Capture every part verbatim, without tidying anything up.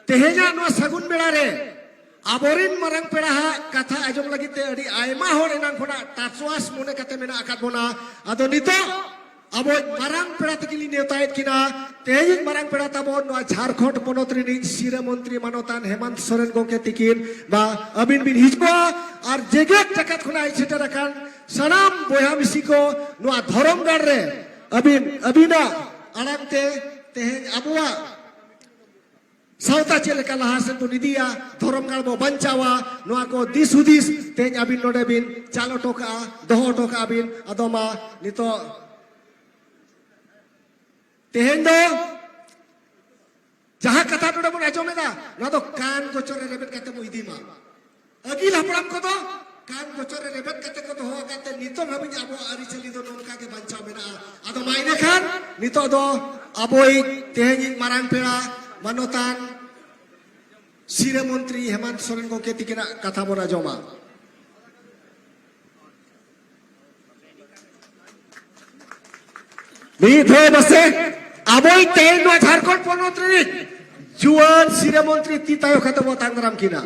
ᱛᱮᱦᱮᱧᱟᱜ ᱱᱚᱣᱟ ᱥᱟᱹᱜᱩᱱ ᱵᱮᱲᱟ ᱨᱮ ᱟᱵᱚᱨᱮᱱ ᱢᱟᱨᱟᱝ ᱯᱮᱲᱟ ᱦᱟᱜ ᱠᱟᱛᱷᱟ ᱟᱸᱡᱚᱢ ᱞᱟᱹᱜᱤᱫ ᱛᱮ ᱟᱹᱰᱤ ᱟᱭᱢᱟ ᱦᱚᱲ ᱮᱱᱟᱝ ᱠᱷᱚᱱᱟᱜ ᱛᱟᱥᱣᱟᱥ ᱢᱚᱱᱮ ᱠᱟᱛᱮ ᱢᱮᱱᱟᱜ ᱟᱠᱟᱫ ᱵᱚᱱᱟ᱾ ᱟᱫᱚ ᱱᱤᱛᱚᱜ ᱟᱵᱚ ᱢᱟᱨᱟᱝ ᱯᱮᱲᱟ ᱛᱟᱹᱠᱤᱱ ᱞᱤᱧ ᱱᱮᱣᱛᱟᱭᱮᱫ ᱠᱤᱱᱟ᱾ ᱛᱮᱦᱮᱧ ᱢᱟᱨᱟᱝ ᱯᱮᱲᱟ ᱛᱟᱵᱚᱱ ᱱᱚᱣᱟ ᱡᱷᱟᱲᱠᱷᱚᱸᱰ ᱯᱚᱱᱚᱛ ᱨᱤᱱᱤᱡ ᱥᱤᱨᱟᱹ ᱢᱚᱱᱛᱨᱤ ᱢᱟᱱᱚᱛᱟᱱ ᱦᱮᱢᱟᱱᱛ ᱥᱚᱨᱮᱱ ᱜᱚᱢᱠᱮ ᱛᱤᱠᱤᱱ ᱵᱟ ᱟᱹᱵᱤᱱ ᱵᱤᱱ ᱦᱤᱡᱩᱜᱼᱟ ᱟᱨ ᱡᱮᱜᱮᱛ ᱡᱟᱠᱟᱛ ᱠᱷᱚᱱᱟᱜ ᱦᱮᱡ ᱥᱮᱴᱮᱨ ᱟᱠᱟᱱ ᱥᱟᱱᱟᱢ ᱵᱚᱭᱦᱟ ᱢᱤᱥᱤ ᱠᱚ ᱱᱚᱣᱟ ᱫᱷᱚᱨᱚᱢ ᱜᱟᱲ ᱨᱮ ᱟᱹᱵᱤᱱ ᱟᱹᱵᱤᱱᱟᱜ ᱟᱲᱟᱝ ᱛᱮ ᱛᱮᱦᱮᱧ ᱟᱵᱚᱣᱟᱜ ᱥᱟᱶᱛᱟ ᱪᱮᱫ ᱞᱮᱠᱟ ᱞᱟᱦᱟ ᱥᱮᱫ ᱵᱚᱱ ᱤᱫᱤᱭᱟ, ᱫᱷᱚᱨᱚᱢ ᱜᱟᱲ ᱵᱚ ᱵᱟᱧᱪᱟᱣᱟ, ᱱᱚᱣᱟ ᱠᱚ ᱫᱤᱥ ᱦᱩᱫᱤᱥ ᱛᱮᱦᱮᱧ ᱟᱹᱵᱤᱱ ᱱᱚᱰᱮ ᱵᱤᱱ ᱪᱟᱞ ᱦᱚᱴᱚ ᱠᱟᱜᱼᱟ, ᱫᱚᱦᱚ ᱦᱚᱴᱚ ᱠᱟᱜᱼᱟ ᱵᱤᱱ᱾ ᱟᱫᱚ ᱢᱟ ᱱᱤᱛᱚᱜ ᱛᱮᱦᱮᱧ ᱫᱚ ᱡᱟᱦᱟᱸ ᱠᱟᱛᱷᱟ ᱱᱚᱰᱮ ᱵᱚᱱ ᱟᱸᱡᱚᱢ ᱮᱫᱟ, ᱱᱚᱣᱟ ᱫᱚ ᱠᱟᱱ ᱜᱚᱪᱚᱨ ᱨᱮ ᱨᱮᱵᱮᱫ ᱠᱟᱛᱮ ᱵᱚ ᱤᱫᱤ ᱢᱟ᱾ ᱟᱹᱜᱤᱞ ᱦᱟᱯᱲᱟᱢ ᱠᱚᱫᱚ ᱠᱟᱱ ᱜᱚᱪᱚᱨ ᱨᱮ ᱨᱮᱵᱮᱫ ᱠᱟᱛᱮ ᱠᱚ ᱫᱚᱦᱚ ᱟᱠᱟᱫ ᱛᱮ ᱱᱤᱛᱚᱜ ᱦᱟᱹᱵᱤᱡ ᱟᱵᱚᱣᱟᱜ ᱟᱹᱨᱤᱪᱟᱹᱞᱤ ᱫᱚ ᱱᱚᱝᱠᱟ ᱜᱮ ᱵᱟᱧᱪᱟᱣ ᱢᱮᱱᱟᱜᱼᱟ᱾ ᱟᱫᱚ ᱢᱟ ᱤᱱᱟᱹᱠᱷᱟᱱ ᱱᱤᱛᱚᱜ ᱫᱚ ᱟᱵᱚᱭᱤᱡ ᱛᱮᱦᱮᱧᱤᱡ ᱢᱟᱨᱟᱝ ᱯᱮᱲᱟ ᱢᱟᱱᱚᱛᱟᱱ ᱥᱤᱨᱟᱹ ᱢᱚᱱᱛᱨᱤ ᱦᱮᱢᱟᱱᱛ ᱥᱚᱨᱮᱱ ᱜᱚᱢᱠᱮ ᱛᱤᱠᱤᱱᱟᱜ ᱠᱟᱛᱷᱟ ᱵᱚᱱ ᱟᱸᱡᱚᱢᱟ᱾ ᱢᱤᱫ ᱫᱷᱟᱣ ᱢᱟᱥᱮ ᱟᱵᱚᱭᱤᱡ ᱛᱮᱦᱮᱧ ᱱᱚᱣᱟ ᱡᱷᱟᱲᱠᱷᱚᱸᱰ ᱯᱚᱱᱚᱛ ᱨᱤᱱᱤᱡ ᱡᱩᱣᱟᱹᱱ ᱥᱤᱨᱟᱹ ᱢᱚᱱᱛᱨᱤ ᱛᱤ ᱛᱟᱭᱚ ᱠᱟᱛᱮ ᱵᱚ ᱟᱛᱟᱝ ᱫᱟᱨᱟᱢ ᱠᱤᱱᱟ᱾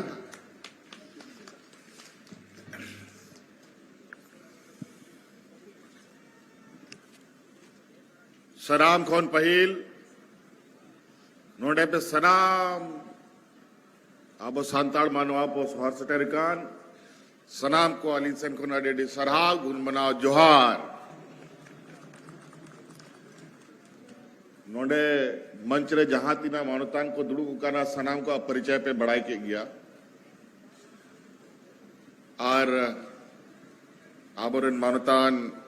ᱥᱟᱱᱟᱢ ᱠᱷᱚᱱ ᱯᱟᱹᱦᱤᱞ ᱱᱚᱰᱮ ᱯᱮ ᱥᱟᱱᱟᱢ ᱟᱵᱚ ᱥᱟᱱᱛᱟᱲ ᱢᱟᱱᱣᱟ ᱵᱚ ᱥᱚᱦᱚᱨ ᱥᱮᱴᱮᱨ ᱟᱠᱟᱱ ᱥᱟᱱᱟᱢ ᱠᱚ ᱟᱹᱞᱤᱧ ᱥᱮᱱ ᱠᱷᱚᱱ ᱟᱹᱰᱤ ᱟᱹᱰᱤ ᱥᱟᱨᱦᱟᱣ, ᱜᱩᱱ ᱢᱟᱱᱟᱣ, ᱡᱚᱦᱟᱨ᱾ ᱱᱚᱰᱮ ᱢᱚᱧᱪ ᱨᱮ ᱡᱟᱦᱟᱸ ᱛᱤᱱᱟᱹᱜ ᱢᱟᱱᱚᱛᱟᱱ ᱠᱚ ᱫᱩᱲᱩᱵ ᱟᱠᱟᱱᱟ, ᱥᱟᱱᱟᱢ ᱠᱚᱣᱟᱜ ᱯᱚᱨᱤᱪᱚᱭ ᱯᱮ ᱵᱟᱲᱟᱭ ᱠᱮᱫ ᱜᱮᱭᱟ᱾ ᱟᱨ ᱟᱵᱚᱨᱮᱱ ᱢᱟᱱᱚᱛᱟᱱ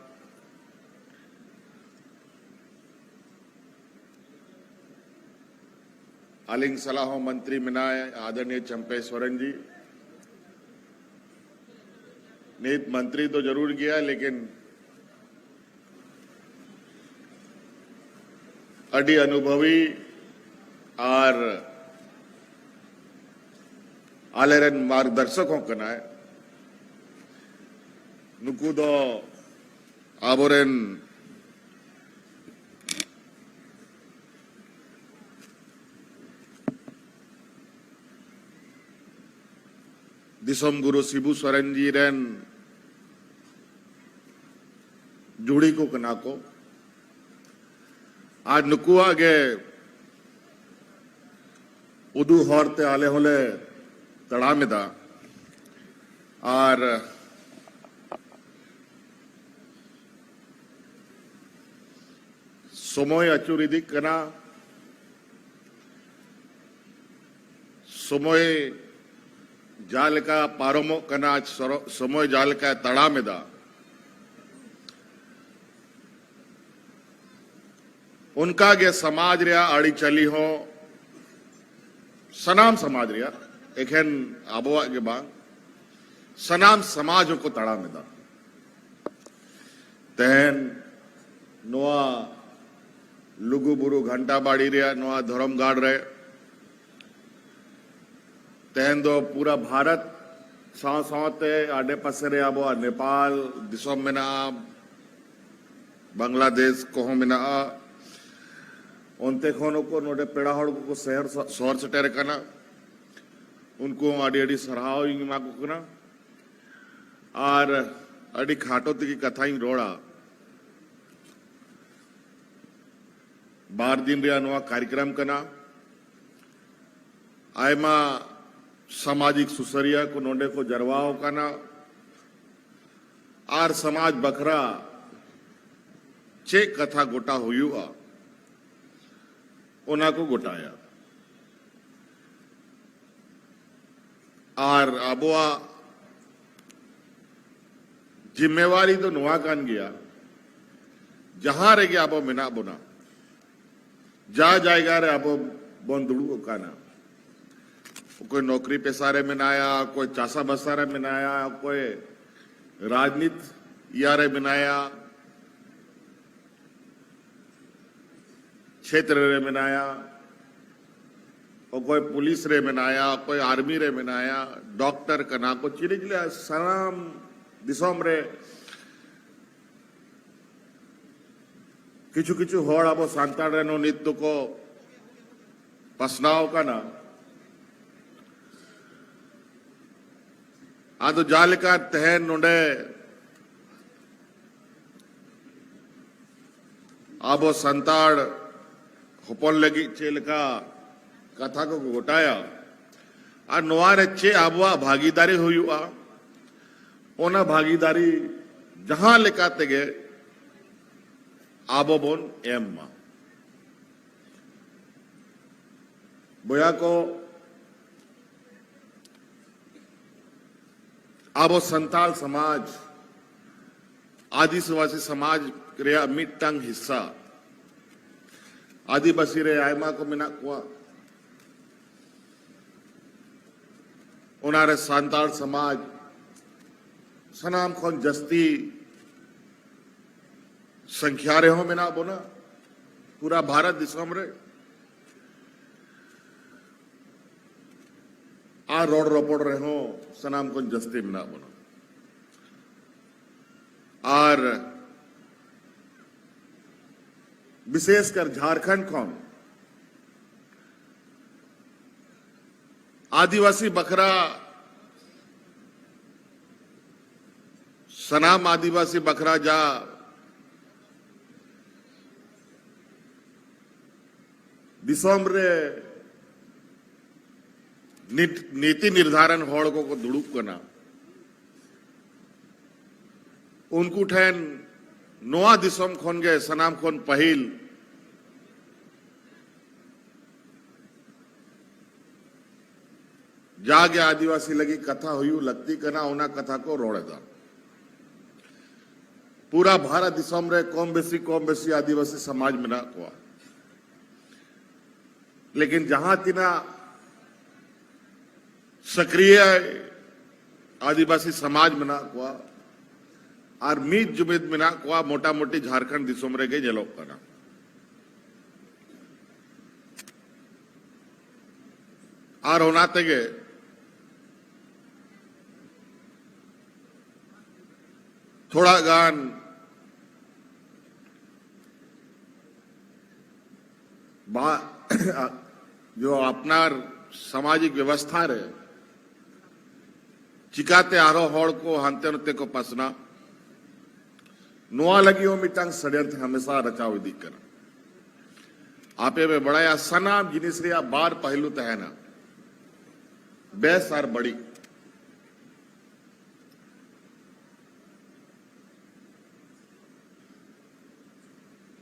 ᱟᱹᱞᱤᱧ ᱥᱟᱞᱟᱜ ᱦᱚᱸ ᱢᱚᱱᱛᱨᱤ ᱢᱮᱱᱟᱭ, ᱟᱫᱚᱨᱱᱤᱭᱚ ᱪᱟᱢᱯᱟᱭ ᱥᱚᱨᱮᱱ ᱡᱤ᱾ ᱱᱤᱛ ᱢᱚᱱᱛᱨᱤ ᱫᱚ ᱡᱟᱹᱨᱩᱲ ᱜᱮᱭᱟ, ᱞᱮᱠᱤᱱ ᱟᱹᱰᱤ ᱚᱱᱩᱵᱷᱚᱵᱤ ᱟᱨ ᱟᱞᱮᱨᱮᱱ ᱢᱟᱨᱜᱚᱫᱚᱨᱥᱚᱠ ᱦᱚᱸ ᱠᱟᱱᱟᱭ᱾ ᱱᱩᱠᱩ ᱫᱚ ᱟᱵᱚᱨᱮᱱ ᱫᱤᱥᱚᱢ ᱜᱩᱨᱩ ᱥᱤᱵᱩ ᱥᱚᱨᱮᱱ ᱡᱤ ᱨᱮᱱ ᱡᱩᱲᱤ ᱠᱚ ᱠᱟᱱᱟ ᱠᱚ᱾ ᱟᱨ ᱱᱩᱠᱩᱣᱟᱜ ᱜᱮ ᱩᱫᱩᱜ ᱦᱚᱨ ᱛᱮ ᱟᱞᱮ ᱦᱚᱸᱞᱮ ᱛᱟᱲᱟᱢ ᱮᱫᱟ᱾ ᱟᱨ ᱥᱚᱢᱚᱭ ᱟᱹᱪᱩᱨ ᱤᱫᱤᱜ ᱠᱟᱱᱟ᱾ ᱥᱚᱢᱚᱭ ᱡᱟᱦᱟᱸ ᱞᱮᱠᱟ ᱯᱟᱨᱚᱢᱚᱜ ᱠᱟᱱᱟ, ᱥᱚᱨᱚ-, ᱥᱚᱢᱚᱭ ᱡᱟᱦᱟᱸ ᱞᱮᱠᱟᱭ ᱛᱟᱲᱟᱢ ᱮᱫᱟ, ᱚᱱᱠᱟ ᱜᱮ ᱥᱚᱢᱟᱡᱽ ᱨᱮᱭᱟᱜ ᱟᱹᱨᱤᱪᱟᱹᱞᱤ ᱦᱚᱸ, ᱥᱟᱱᱟᱢ ᱥᱚᱢᱟᱡᱽ ᱨᱮᱭᱟᱜ, ᱮᱠᱷᱮᱱ ᱟᱵᱚᱣᱟᱜ ᱜᱮ ᱵᱟᱝ, ᱥᱟᱱᱟᱢ ᱥᱚᱢᱟᱡᱽ ᱦᱚᱸᱠᱚ ᱛᱟᱲᱟᱢ ᱮᱫᱟ᱾ ᱛᱮᱦᱮᱧ ᱱᱚᱣᱟ ᱞᱩᱜᱩ ᱵᱩᱨᱩ ᱜᱷᱟᱱᱴᱟ ᱵᱟᱲᱤ ᱨᱮᱭᱟᱜ ᱱᱚᱣᱟ ᱫᱷᱚᱨᱚᱢ ᱜᱟᱲ ᱨᱮ ᱛᱮᱦᱮᱧ ᱫᱚ ᱯᱩᱨᱟᱹ ᱵᱷᱟᱨᱚᱛ ᱥᱟᱶ ᱥᱟᱶᱛᱮ ᱟᱰᱮ ᱯᱟᱥᱮ ᱨᱮ ᱟᱵᱚᱣᱟᱜ ᱱᱮᱯᱟᱞ ᱫᱤᱥᱚᱢ ᱢᱮᱱᱟᱜᱼᱟ, ᱵᱟᱝᱞᱟᱫᱮᱥ ᱠᱚᱦᱚᱸ ᱢᱮᱱᱟᱜᱼᱟ᱾ ᱚᱱᱛᱮ ᱠᱷᱚᱱ ᱦᱚᱸᱠᱚ ᱱᱚᱰᱮ ᱯᱮᱲᱟ ᱦᱚᱲ ᱠᱚᱠᱚ ᱥᱮᱦᱮᱨ-, ᱥᱚᱦᱚᱨ ᱥᱮᱴᱮᱨ ᱟᱠᱟᱱᱟ᱾ ᱩᱱᱠᱩ ᱦᱚᱸ ᱟᱹᱰᱤ ᱟᱹᱰᱤ ᱥᱟᱨᱦᱟᱣ ᱤᱧ ᱮᱢᱟ ᱠᱚ ᱠᱟᱱᱟ᱾ ᱟᱨ ᱟᱹᱰᱤ ᱠᱷᱟᱴᱚ ᱛᱮᱜᱮ ᱠᱟᱛᱷᱟᱧ ᱨᱚᱲᱟ᱾ ᱵᱟᱨ ᱫᱤᱱ ᱨᱮᱭᱟᱜ ᱱᱚᱣᱟ ᱠᱟᱨᱭᱚᱠᱨᱚᱢ ᱠᱟᱱᱟ᱾ ᱟᱭᱢᱟ ᱥᱟᱢᱟᱡᱤᱠ ᱥᱩᱥᱟᱹᱨᱤᱭᱟᱹ ᱠᱚ ᱱᱚᱰᱮ ᱠᱚ ᱡᱟᱨᱣᱟ ᱟᱠᱟᱱᱟ ᱟᱨ ᱥᱚᱢᱟᱡᱽ ᱵᱟᱠᱷᱨᱟ ᱪᱮᱫ ᱠᱟᱛᱷᱟ ᱜᱚᱴᱟ ᱦᱩᱭᱩᱜᱼᱟ, ᱚᱱᱟ ᱠᱚ ᱜᱚᱴᱟᱭᱟ᱾ ᱟᱨ ᱟᱵᱚᱣᱟᱜ ᱡᱤᱢᱢᱮᱣᱟᱨᱤ ᱫᱚ ᱱᱚᱣᱟ ᱠᱟᱱ ᱜᱮᱭᱟ, ᱡᱟᱦᱟᱸ ᱨᱮᱜᱮ ᱟᱵᱚ ᱢᱮᱱᱟᱜ ᱵᱚᱱᱟ, ᱡᱟ ᱡᱟᱭᱜᱟ ᱨᱮ ᱟᱵᱚ ᱵᱚᱱ ᱫᱩᱲᱩᱵ ᱟᱠᱟᱱᱟ, ᱚᱠᱚᱭ ᱱᱚᱠᱨᱤ ᱯᱮᱥᱟ ᱨᱮ ᱢᱮᱱᱟᱭᱟ, ᱚᱠᱚᱭ ᱪᱟᱥᱟᱵᱟᱥᱟ ᱨᱮ ᱢᱮᱱᱟᱭᱟ, ᱚᱠᱚᱭ ᱨᱟᱡᱽᱱᱤᱛ ᱤᱭᱟᱹ ᱨᱮ ᱢᱮᱱᱟᱭᱟ, ᱪᱷᱮᱛᱨᱚ ᱨᱮ ᱢᱮᱱᱟᱭᱟ, ᱚᱠᱚᱭ ᱯᱩᱞᱤᱥ ᱨᱮ ᱢᱮᱱᱟᱭᱟ, ᱚᱠᱚᱭ ᱟᱨᱢᱤ ᱨᱮ ᱢᱮᱱᱟᱭᱟ, ᱰᱚᱠᱴᱚᱨ ᱠᱟᱱᱟ ᱠᱚ, ᱪᱤᱞᱤ ᱪᱤᱞᱤ, ᱥᱟᱱᱟᱢ ᱫᱤᱥᱚᱢ ᱨᱮ ᱠᱤᱪᱷᱩ ᱠᱤᱪᱷᱩ ᱦᱚᱲ ᱟᱵᱚ ᱥᱟᱱᱛᱟᱲ ᱨᱮᱱ ᱦᱚᱸ ᱱᱤᱛ ᱫᱚᱠᱚ ᱯᱟᱥᱱᱟᱣ ᱟᱠᱟᱱᱟ᱾ ᱟᱫᱚ ᱡᱟᱦᱟᱸ ᱞᱮᱠᱟ ᱛᱮᱦᱮᱧ ᱱᱚᱰᱮ ᱟᱵᱚ ᱥᱟᱱᱛᱟᱲ ᱦᱚᱯᱚᱱ ᱞᱟᱹᱜᱤᱫ ᱪᱮᱫ ᱞᱮᱠᱟ ᱠᱟᱛᱷᱟ ᱠᱚ ᱜᱚᱴᱟᱭᱟ ᱟᱨ ᱱᱚᱣᱟ ᱨᱮ ᱪᱮᱫ ᱟᱵᱚᱣᱟᱜ ᱵᱷᱟᱹᱜᱤᱫᱟᱨᱤ ᱦᱩᱭᱩᱜᱼᱟ, ᱚᱱᱟ ᱵᱷᱟᱹᱜᱤᱫᱟᱨᱤ ᱡᱟᱦᱟᱸ ᱞᱮᱠᱟ ᱛᱮᱜᱮ ᱟᱵᱚ ᱵᱚᱱ ᱮᱢ ᱢᱟ᱾ ᱵᱚᱭᱦᱟ ᱠᱚ, ᱟᱵᱚ ᱥᱟᱱᱛᱟᱲ ᱥᱚᱢᱟᱡᱽ, ᱟᱹᱫᱤᱵᱟᱹᱥᱤ ᱥᱚᱢᱟᱡᱽ ᱨᱮᱭᱟᱜ ᱢᱤᱫᱴᱟᱝ ᱦᱤᱥᱥᱟ, ᱟᱹᱫᱤᱵᱟᱹᱥᱤ ᱨᱮ ᱟᱭᱢᱟ ᱠᱚ ᱢᱮᱱᱟᱜ ᱠᱚᱣᱟ, ᱚᱱᱟᱨᱮ ᱥᱟᱱᱛᱟᱲ ᱥᱚᱢᱟᱡᱽ ᱥᱟᱱᱟᱢ ᱠᱷᱚᱱ ᱡᱟᱹᱥᱛᱤ ᱥᱚᱝᱠᱷᱭᱟ ᱨᱮᱦᱚᱸ ᱢᱮᱱᱟᱜ ᱵᱚᱱᱟ ᱯᱩᱨᱟ ᱵᱷᱟᱨᱚᱛ ᱫᱤᱥᱚᱢ ᱨᱮ, ᱟᱨ ᱨᱚᱲ ᱨᱚᱯᱚᱲ ᱨᱮᱦᱚᱸ ᱥᱟᱱᱟᱢ ᱠᱷᱚᱱ ᱡᱟᱹᱥᱛᱤ ᱢᱮᱱᱟᱜ ᱵᱚᱱᱟ᱾ ᱟᱨ ᱵᱤᱥᱮᱥ ᱠᱟᱨ ᱡᱷᱟᱨᱠᱷᱚᱸᱰ ᱠᱷᱚᱱ ᱟᱹᱫᱤᱵᱟᱹᱥᱤ ᱵᱟᱠᱷᱨᱟ, ᱥᱟᱱᱟᱢ ᱟᱹᱫᱤᱵᱟᱹᱥᱤ ᱵᱟᱠᱷᱨᱟ ᱡᱟ ᱫᱤᱥᱚᱢ ᱨᱮ ᱱᱤᱛ-, ᱱᱤᱛᱤ ᱱᱤᱨᱫᱷᱟᱨᱚᱱ ᱦᱚᱲ ᱠᱚᱠᱚ ᱫᱩᱲᱩᱵ ᱠᱟᱱᱟ, ᱩᱱᱠᱩ ᱴᱷᱮᱱ ᱱᱚᱣᱟ ᱫᱤᱥᱚᱢ ᱠᱷᱚᱱ ᱜᱮ ᱥᱟᱱᱟᱢ ᱠᱷᱚᱱ ᱯᱟᱹᱦᱤᱞ ᱡᱟᱜᱮ ᱟᱹᱫᱤᱵᱟᱹᱥᱤ ᱞᱟᱹᱜᱤᱫ ᱠᱟᱛᱷᱟ ᱦᱩᱭᱩᱜ ᱞᱟᱹᱠᱛᱤ ᱠᱟᱱᱟ, ᱚᱱᱟ ᱠᱟᱛᱷᱟ ᱠᱚ ᱨᱚᱲ ᱮᱫᱟ᱾ ᱯᱩᱨᱟ ᱵᱷᱟᱨᱚᱛ ᱫᱤᱥᱚᱢ ᱨᱮ ᱠᱚᱢ ᱵᱮᱥᱤ, ᱠᱚᱢ ᱵᱮᱥᱤ ᱟᱹᱫᱤᱵᱟᱹᱥᱤ ᱥᱚᱢᱟᱡᱽ ᱢᱮᱱᱟᱜ ᱠᱚᱣᱟ, ᱞᱮᱠᱤᱱ ᱡᱟᱦᱟᱸ ᱛᱤᱱᱟᱹᱜ ᱥᱚᱠᱨᱤᱭ ᱟᱹᱫᱤᱵᱟᱹᱥᱤ ᱥᱚᱢᱟᱡᱽ ᱢᱮᱱᱟᱜ ᱠᱚᱣᱟ ᱟᱨ ᱢᱤᱫ ᱡᱩᱢᱤᱫ ᱢᱮᱱᱟᱜ ᱠᱚᱣᱟ, ᱢᱚᱴᱟᱢᱩᱴᱤ ᱡᱷᱟᱨᱠᱷᱚᱸᱰ ᱫᱤᱥᱚᱢ ᱨᱮᱜᱮ ᱧᱮᱞᱚᱜ ᱠᱟᱱᱟ᱾ ᱟᱨ ᱚᱱᱟ ᱛᱮᱜᱮ ᱛᱷᱚᱲᱟ ᱜᱟᱱ ᱵᱟ-, ᱡᱚ ᱟᱯᱱᱟᱨ ᱥᱟᱢᱟᱡᱤᱠ ᱵᱮᱵᱚᱥᱛᱷᱟ ᱨᱮ ᱪᱤᱠᱟᱛᱮ ᱟᱨᱦᱚᱸ ᱦᱚᱲ ᱠᱚ ᱦᱟᱱᱛᱮ ᱱᱟᱛᱮ ᱠᱚ ᱯᱟᱥᱱᱟᱜ, ᱱᱚᱣᱟ ᱞᱟᱹᱜᱤᱫ ᱦᱚᱸ ᱢᱤᱫᱴᱟᱝ ᱥᱟᱹᱲᱭᱟᱹᱱᱛᱨᱚ ᱦᱟᱢᱮᱥᱟ ᱨᱟᱪᱟᱣ ᱤᱫᱤᱜ ᱠᱟᱱᱟ᱾ ᱟᱯᱮ ᱯᱮ ᱵᱟᱲᱟᱭᱟ, ᱥᱟᱱᱟᱢ ᱡᱤᱱᱤᱥ ᱨᱮᱭᱟᱜ ᱵᱟᱨ ᱯᱟᱹᱦᱞᱩ ᱛᱟᱦᱮᱱᱟ, ᱵᱮᱥ ᱟᱨ ᱵᱟᱹᱲᱤᱡ᱾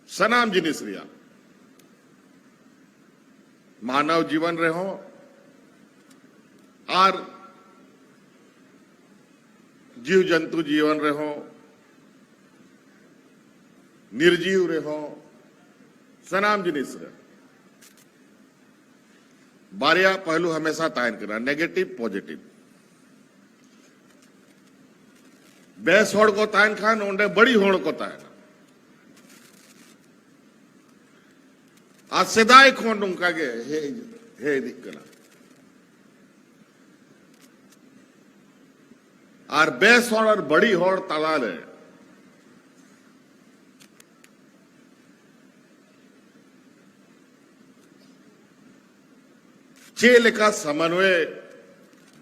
ᱥᱟᱱᱟᱢ ᱡᱤᱱᱤᱥ ᱨᱮᱭᱟᱜ, ᱢᱟᱱᱟᱣ ᱡᱤᱵᱚᱱ ᱨᱮᱦᱚᱸ ᱟᱨ ᱡᱤᱣ ᱡᱚᱱᱛᱩ ᱡᱤᱭᱚᱱ ᱨᱮᱦᱚᱸ, ᱱᱤᱨᱡᱤᱣ ᱨᱮᱦᱚᱸ, ᱥᱟᱱᱟᱢ ᱡᱤᱱᱤᱥ ᱨᱮ ᱵᱟᱨᱭᱟ ᱯᱟᱦᱞᱩ ᱦᱟᱢᱮᱥᱟ ᱛᱟᱦᱮᱱ ᱠᱟᱱᱟ, negative positive᱾ ᱵᱮᱥ ᱦᱚᱲ ᱠᱚ ᱛᱟᱦᱮᱱ ᱠᱷᱟᱱ ᱚᱸᱰᱮ ᱵᱟᱹᱲᱤᱡ ᱦᱚᱲ ᱠᱚ ᱛᱟᱦᱮᱱᱟ᱾ ᱟᱨ ᱥᱮᱫᱟᱭ ᱠᱷᱚᱱ ᱱᱚᱝᱠᱟ ᱜᱮ ᱦᱮᱡ, ᱦᱮᱡ ᱤᱫᱤᱜ ᱠᱟᱱᱟ᱾ ᱟᱨ ᱵᱮᱥ ᱦᱚᱲ ᱟᱨ ᱵᱟᱹᱲᱤᱡ ᱦᱚᱲ ᱛᱟᱞᱟᱨᱮ ᱪᱮᱫ ᱞᱮᱠᱟ ᱥᱚᱢᱚᱱᱣᱚᱭ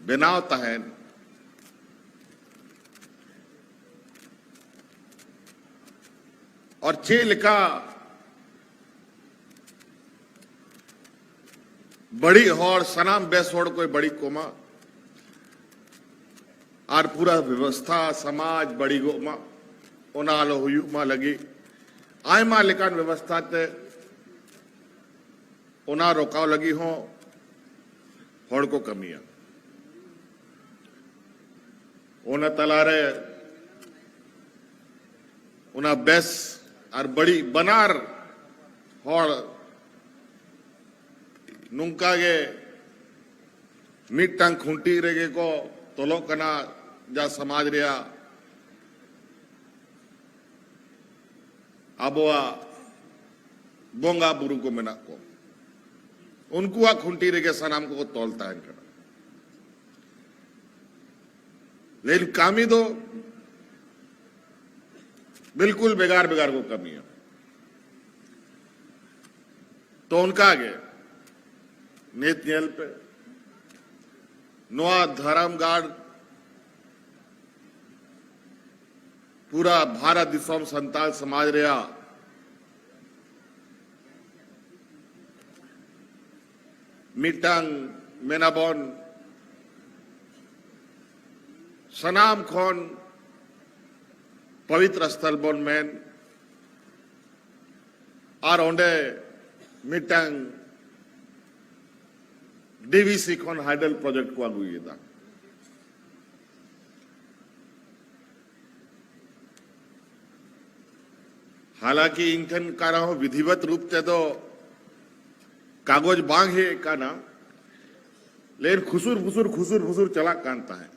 ᱵᱮᱱᱟᱣ ᱛᱟᱦᱮᱱ, ᱟᱨ ᱪᱮᱫ ᱞᱮᱠᱟ ᱵᱟᱹᱲᱤᱡ ᱦᱚᱲ ᱥᱟᱱᱟᱢ ᱵᱮᱥ ᱦᱚᱲ ᱠᱚᱭ ᱵᱟᱹᱲᱤᱡ ᱠᱚᱢᱟ, ᱟᱨ ᱯᱩᱨᱟᱹ ᱵᱮᱵᱚᱥᱛᱷᱟ ᱥᱚᱢᱟᱡᱽ ᱵᱟᱹᱲᱤᱡᱚᱜ ᱢᱟ, ᱚᱱᱟ ᱟᱞᱚ ᱦᱩᱭᱩᱜ ᱢᱟ ᱞᱟᱹᱜᱤᱫ ᱟᱭᱢᱟ ᱞᱮᱠᱟᱱ ᱵᱮᱵᱚᱥᱛᱷᱟ ᱛᱮ ᱚᱱᱟ ᱨᱚᱠᱟᱣ ᱞᱟᱹᱜᱤᱫ ᱦᱚᱸ ᱦᱚᱲ ᱠᱚ ᱠᱟᱹᱢᱤᱭᱟ᱾ ᱚᱱᱟ ᱛᱟᱞᱟᱨᱮ ᱚᱱᱟ ᱵᱮᱥ ᱟᱨ ᱵᱟᱹᱲᱤᱡ ᱵᱟᱱᱟᱨ ᱦᱚᱲ ᱱᱚᱝᱠᱟ ᱜᱮ ᱢᱤᱫᱴᱟᱝ ᱠᱷᱩᱱᱴᱤ ᱨᱮᱜᱮ ᱠᱚ ᱛᱚᱞᱚᱜ ᱠᱟᱱᱟ, ᱡᱟ ᱥᱚᱢᱟᱡᱽ ᱨᱮᱭᱟᱜ ᱟᱵᱚᱣᱟᱜ ᱵᱚᱸᱜᱟ ᱵᱩᱨᱩ ᱠᱚ ᱢᱮᱱᱟᱜ ᱠᱚ, ᱩᱱᱠᱩᱣᱟᱜ ᱠᱷᱩᱱᱴᱤ ᱨᱮᱜᱮ ᱥᱟᱱᱟᱢ ᱠᱚᱠᱚ ᱛᱚᱞ ᱛᱟᱦᱮᱱ ᱠᱟᱱᱟ᱾ ᱞᱮᱠᱤᱱ ᱠᱟᱹᱢᱤ ᱫᱚ ᱵᱤᱞᱠᱩᱞ ᱵᱷᱮᱜᱟᱨ ᱵᱷᱮᱜᱟᱨ ᱠᱚ ᱠᱟᱹᱢᱤᱭᱟ᱾ ᱛᱚ ᱚᱱᱠᱟ ᱜᱮ ᱱᱤᱛ ᱧᱮᱞ ᱯᱮ, ᱱᱚᱣᱟ ᱫᱷᱚᱨᱚᱢ ᱜᱟᱲ ᱯᱩᱨᱟ ᱵᱷᱟᱨᱚᱛ ᱫᱤᱥᱚᱢ ᱥᱟᱱᱛᱟᱲ ᱥᱚᱢᱟᱡᱽ ᱨᱮᱭᱟᱜ ᱢᱤᱫᱴᱟᱝ, ᱢᱮᱱᱟᱵᱚᱱ, ᱥᱟᱱᱟᱢ ᱠᱷᱚᱱ ᱯᱚᱵᱤᱛᱨᱚ ᱥᱛᱷᱚᱞ ᱵᱚᱱ ᱢᱮᱱ, ᱟᱨ ᱚᱸᱰᱮ ᱢᱤᱫᱴᱟᱝ ᱰᱤ ᱵᱷᱤ ᱥᱤ ᱠᱷᱚᱱ ᱦᱟᱭᱰᱮᱞ ᱯᱨᱚᱡᱮᱠᱴ ᱠᱚ ᱟᱹᱜᱩᱭᱮᱫᱟ᱾ ᱦᱟᱞᱟᱸᱠᱤ ᱤᱧ ᱴᱷᱮᱱ ᱚᱠᱟ ᱨᱮᱦᱚᱸ ᱵᱤᱫᱷᱤᱣᱟᱛ ᱨᱩᱯ ᱛᱮᱫᱚ ᱠᱟᱜᱚᱡᱽ ᱵᱟᱝ ᱦᱮᱡ ᱟᱠᱟᱱᱟ, ᱞᱮᱠᱤᱱ ᱠᱷᱩᱥᱩᱨ ᱯᱷᱩᱥᱩᱨ, ᱠᱷᱩᱥᱩᱨ ᱯᱷᱩᱥᱩᱨ ᱪᱟᱞᱟᱜ ᱠᱟᱱ ᱛᱟᱦᱮᱸᱫ᱾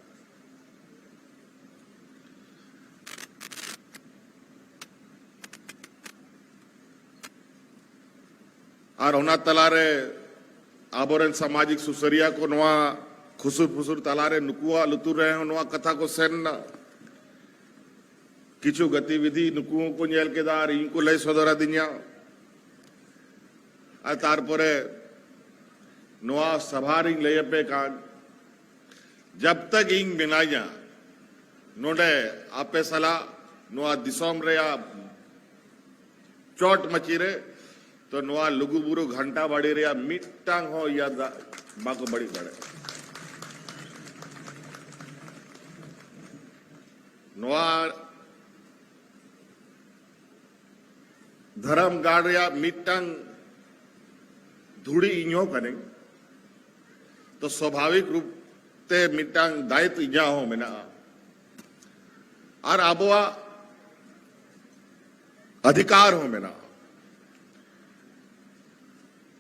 ᱟᱨ ᱚᱱᱟ ᱛᱟᱞᱟᱨᱮ ᱟᱵᱚᱨᱮᱱ ᱥᱟᱢᱟᱡᱤᱠ ᱥᱩᱥᱟᱹᱨᱤᱭᱟᱹ ᱠᱚ ᱱᱚᱣᱟ ᱠᱷᱩᱥᱩᱨ ᱯᱷᱩᱥᱩᱨ ᱛᱟᱞᱟᱨᱮ ᱱᱩᱠᱩᱣᱟᱜ ᱞᱩᱛᱩᱨ ᱨᱮᱦᱚᱸ ᱱᱚᱣᱟ ᱠᱟᱛᱷᱟ ᱠᱚ ᱥᱮᱱ ᱮᱱᱟ᱾ ᱠᱤᱪᱷᱩ ᱜᱚᱛᱤᱵᱤᱫᱷᱤ ᱱᱩᱠᱩ ᱦᱚᱸᱠᱚ ᱧᱮᱞ ᱠᱮᱫᱟ ᱟᱨ ᱤᱧ ᱠᱚ ᱞᱟᱹᱭ ᱥᱚᱫᱚᱨ ᱟᱹᱫᱤᱧᱟ᱾ ᱟᱨ ᱛᱟᱨᱯᱚᱨᱮ ᱱᱚᱣᱟ ᱥᱚᱵᱷᱟ ᱨᱤᱧ ᱞᱟᱹᱭ ᱟᱯᱮ ᱠᱟᱱ, ᱡᱟᱵ ᱛᱟᱠ ᱤᱧ ᱢᱮᱱᱟᱧᱟ ᱱᱚᱰᱮ ᱟᱯᱮ ᱥᱟᱞᱟᱜ ᱱᱚᱣᱟ ᱫᱤᱥᱚᱢ ᱨᱮᱭᱟᱜ ᱪᱚᱴ ᱢᱟᱹᱪᱤ ᱨᱮ, ᱛᱚ ᱱᱚᱣᱟ ᱞᱩᱜᱩᱵᱩᱨᱩ ᱜᱷᱟᱱᱴᱟ ᱵᱟᱲᱤ ᱨᱮᱭᱟᱜ ᱢᱤᱫᱴᱟᱝ ᱦᱚᱸ ᱤᱭᱟᱹ ᱫᱟ-, ᱵᱟᱠᱚ ᱵᱟᱹᱲᱤᱡ ᱫᱟᱲᱮᱭᱟᱜᱼᱟ᱾ ᱱᱚᱣᱟ ᱫᱷᱚᱨᱚᱢ ᱜᱟᱲ ᱨᱮᱭᱟᱜ ᱢᱤᱫᱴᱟᱝ ᱫᱷᱩᱲᱤ ᱤᱧ ᱦᱚᱸ ᱠᱟᱹᱱᱟᱹᱧ, ᱛᱚ ᱥᱣᱟᱵᱷᱟᱵᱤᱠ ᱨᱩᱯ ᱛᱮ ᱢᱤᱫᱴᱟᱝ ᱫᱟᱭᱤᱛᱛᱚ ᱤᱧᱟᱹᱜ ᱦᱚᱸ ᱢᱮᱱᱟᱜᱼᱟ ᱟᱨ ᱟᱵᱚᱣᱟᱜ ᱚᱫᱷᱤᱠᱟᱨ ᱦᱚᱸ ᱢᱮᱱᱟᱜᱼᱟ᱾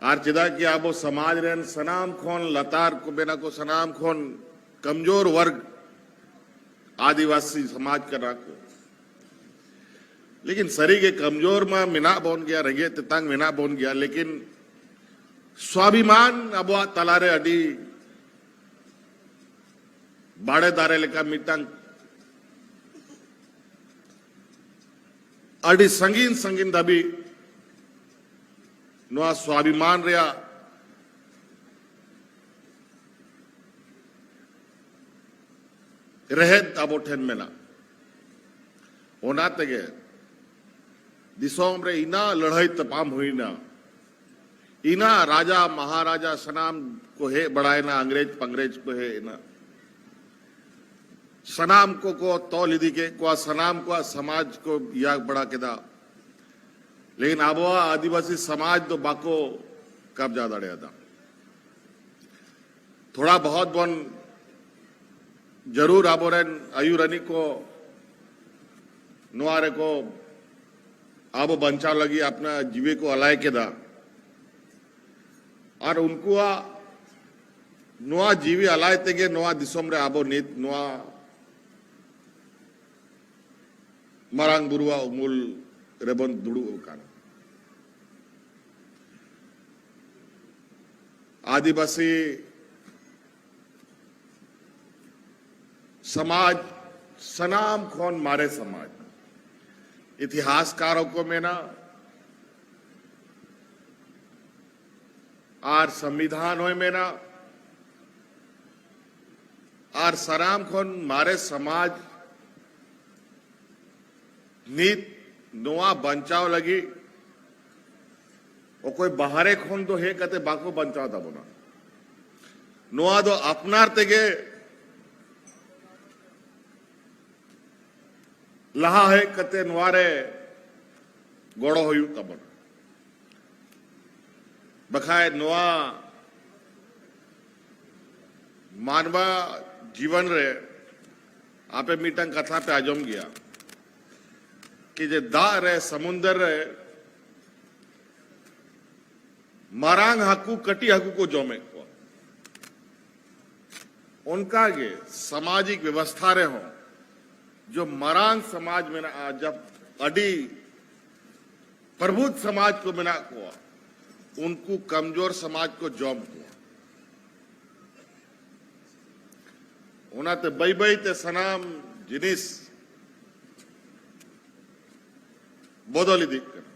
ᱟᱨ ᱪᱮᱫᱟᱜ ᱠᱤ ᱟᱵᱚ ᱥᱚᱢᱟᱡᱽ ᱨᱮᱱ ᱥᱟᱱᱟᱢ ᱠᱷᱚᱱ ᱞᱟᱛᱟᱨ ᱠᱚ ᱢᱮᱱᱟ ᱠᱚ, ᱥᱟᱱᱟᱢ ᱠᱷᱚᱱ ᱠᱚᱢᱡᱳᱨ ᱣᱟᱨᱜᱽ ᱟᱹᱫᱤᱵᱟᱹᱥᱤ ᱥᱚᱢᱟᱡᱽ ᱠᱟᱱᱟ ᱠᱚ᱾ ᱞᱮᱠᱤᱱ ᱥᱟᱹᱨᱤᱜᱮ ᱠᱚᱢᱡᱳᱨ ᱢᱟ ᱢᱮᱱᱟᱜ ᱵᱚᱱ ᱜᱮᱭᱟ, ᱨᱮᱸᱜᱮᱡ ᱛᱮᱛᱟᱝ ᱢᱮᱱᱟᱜ ᱵᱚᱱ ᱜᱮᱭᱟ, ᱞᱮᱠᱤᱱ ᱥᱣᱟᱵᱷᱤᱢᱟᱱ ᱟᱵᱚᱣᱟᱜ ᱛᱟᱞᱟᱨᱮ ᱟᱹᱰᱤ ᱵᱟᱲᱮ ᱫᱟᱨᱮ ᱞᱮᱠᱟ ᱢᱤᱫᱴᱟᱝ ᱟᱹᱰᱤ ᱥᱟᱺᱜᱤᱧ ᱥᱟᱺᱜᱤᱧ ᱫᱷᱟᱹᱵᱤᱡ ᱱᱚᱣᱟ ᱥᱣᱟᱵᱷᱤᱢᱟᱱ ᱨᱮᱭᱟᱜ ᱨᱮᱦᱮᱫ ᱟᱵᱚ ᱴᱷᱮᱱ ᱢᱮᱱᱟᱜᱼᱟ᱾ ᱚᱱᱟ ᱛᱮᱜᱮ ᱫᱤᱥᱚᱢ ᱨᱮ ᱤᱱᱟᱹ ᱞᱟᱹᱲᱦᱟᱹᱭ ᱛᱟᱯᱟᱢ ᱦᱩᱭᱱᱟ, ᱤᱱᱟᱹ ᱨᱟᱡᱟ ᱢᱟᱦᱟᱨᱟᱡᱟ ᱥᱟᱱᱟᱢ ᱠᱚ ᱦᱮᱡ ᱵᱟᱲᱟᱭᱮᱱᱟ, ᱤᱝᱨᱮᱡᱽ ᱯᱟᱝᱨᱮᱡᱽ ᱠᱚ ᱦᱮᱡ ᱮᱱᱟ, ᱥᱟᱱᱟᱢ ᱠᱚᱠᱚ ᱛᱚᱞ ᱤᱫᱤ ᱠᱮᱫ ᱠᱚᱣᱟ, ᱥᱟᱱᱟᱢ ᱠᱚᱣᱟᱜ ᱥᱚᱢᱟᱡᱽ ᱠᱚ ᱤᱭᱟᱹ ᱵᱟᱲᱟ ᱠᱮᱫᱟ᱾ ᱞᱮᱠᱤᱱ ᱟᱵᱚᱣᱟᱜ ᱟᱹᱫᱤᱵᱟᱹᱥᱤ ᱥᱚᱢᱟᱡᱽ ᱫᱚ ᱵᱟᱠᱚ ᱠᱟᱵᱽᱡᱟ ᱫᱟᱲᱮᱭᱟᱫᱟ᱾ ᱛᱷᱚᱲᱟ ᱵᱚᱦᱚᱛ ᱵᱚᱱ ᱡᱟᱹᱨᱩᱲ ᱟᱵᱚᱨᱮᱱ ᱟᱹᱭᱩᱨᱟᱹᱱᱤᱡ ᱠᱚ ᱱᱚᱣᱟ ᱨᱮᱠᱚ ᱟᱵᱚ ᱵᱟᱧᱪᱟᱣ ᱞᱟᱹᱜᱤᱫ ᱟᱯᱱᱟ ᱡᱤᱣᱤ ᱠᱚ ᱟᱞᱟᱭ ᱠᱮᱫᱟ᱾ ᱟᱨ ᱩᱱᱠᱩᱣᱟᱜ ᱱᱚᱣᱟ ᱡᱤᱣᱤ ᱟᱞᱟᱭ ᱛᱮᱜᱮ ᱱᱚᱣᱟ ᱫᱤᱥᱚᱢ ᱨᱮ ᱟᱵᱚ ᱱᱤᱛ ᱱᱚᱣᱟ ᱢᱟᱨᱟᱝ ᱵᱩᱨᱩᱣᱟᱜ ᱩᱢᱩᱞ ᱨᱮᱵᱚᱱ ᱫᱩᱲᱩᱵ ᱟᱠᱟᱱᱟ᱾ ᱟᱹᱫᱤᱵᱟᱹᱥᱤ ᱥᱚᱢᱟᱡᱽ ᱥᱟᱱᱟᱢ ᱠᱷᱚᱱ ᱢᱟᱨᱮ ᱥᱚᱢᱟᱡᱽ, ᱤᱛᱤᱦᱟᱥᱠᱟᱨ ᱦᱚᱸᱠᱚ ᱢᱮᱱᱟ ᱟᱨ ᱥᱚᱝᱵᱤᱫᱷᱟᱱ ᱦᱚᱸᱭ ᱢᱮᱱᱟ, ᱟᱨ ᱥᱟᱱᱟᱢ ᱠᱷᱚᱱ ᱢᱟᱨᱮ ᱥᱚᱢᱟᱡᱽ ᱱᱤᱛ ᱱᱚᱣᱟ ᱵᱟᱧᱪᱟᱣ ᱞᱟᱹᱜᱤᱫ ᱚᱠᱚᱭ ᱵᱟᱦᱨᱮ ᱠᱷᱚᱱ ᱫᱚ ᱦᱮᱡ ᱠᱟᱛᱮ ᱵᱟᱠᱚ ᱵᱟᱧᱪᱟᱣ ᱛᱟᱵᱚᱱᱟ᱾ ᱱᱚᱣᱟ ᱫᱚ ᱟᱯᱱᱟᱨ ᱛᱮᱜᱮ ᱞᱟᱦᱟ ᱦᱮᱡ ᱠᱟᱛᱮ ᱱᱚᱣᱟ ᱨᱮ ᱜᱚᱲᱚ ᱦᱩᱭᱩᱜ ᱛᱟᱵᱚᱱᱟ᱾ ᱵᱟᱠᱷᱟᱡ ᱱᱚᱣᱟ ᱢᱟᱱᱣᱟ ᱡᱤᱵᱚᱱ ᱨᱮ ᱟᱯᱮ ᱢᱤᱫᱴᱟᱝ ᱠᱟᱛᱷᱟ ᱯᱮ ᱟᱸᱡᱚᱢ ᱜᱮᱭᱟ ᱠᱤ ᱡᱮ ᱫᱟᱜ ᱨᱮ, ᱥᱚᱢᱩᱱᱫᱚᱨ ᱨᱮ ᱢᱟᱨᱟᱝ ᱦᱟᱹᱠᱩ ᱠᱟᱹᱴᱤᱡ ᱦᱟᱹᱠᱩ ᱠᱚ ᱡᱚᱢᱮᱫ ᱠᱚᱣᱟ᱾ ᱚᱱᱠᱟ ᱜᱮ ᱥᱟᱢᱟᱡᱤᱠ ᱵᱮᱵᱚᱥᱛᱷᱟ ᱨᱮᱦᱚᱸ ᱡᱚ ᱢᱟᱨᱟᱝ ᱥᱚᱢᱟᱡᱽ ᱢᱮᱱᱟᱜᱼᱟ, ᱡᱟᱵ ᱟᱹᱰᱤ ᱯᱨᱚᱵᱩᱫᱷ ᱥᱚᱢᱟᱡᱽ ᱠᱚ ᱢᱮᱱᱟᱜ ᱠᱚᱣᱟ, ᱩᱱᱠᱩ ᱠᱚᱢᱡᱳᱨ ᱥᱚᱢᱟᱡᱽ ᱠᱚ ᱡᱚᱢ ᱠᱚᱣᱟ᱾ ᱚᱱᱟᱛᱮ ᱵᱟᱹᱭ ᱵᱟᱹᱭ ᱛᱮ ᱥᱟᱱᱟᱢ ᱡᱤᱱᱤᱥ ᱵᱚᱫᱚᱞ ᱤᱫᱤᱜ ᱠᱟᱱᱟ᱾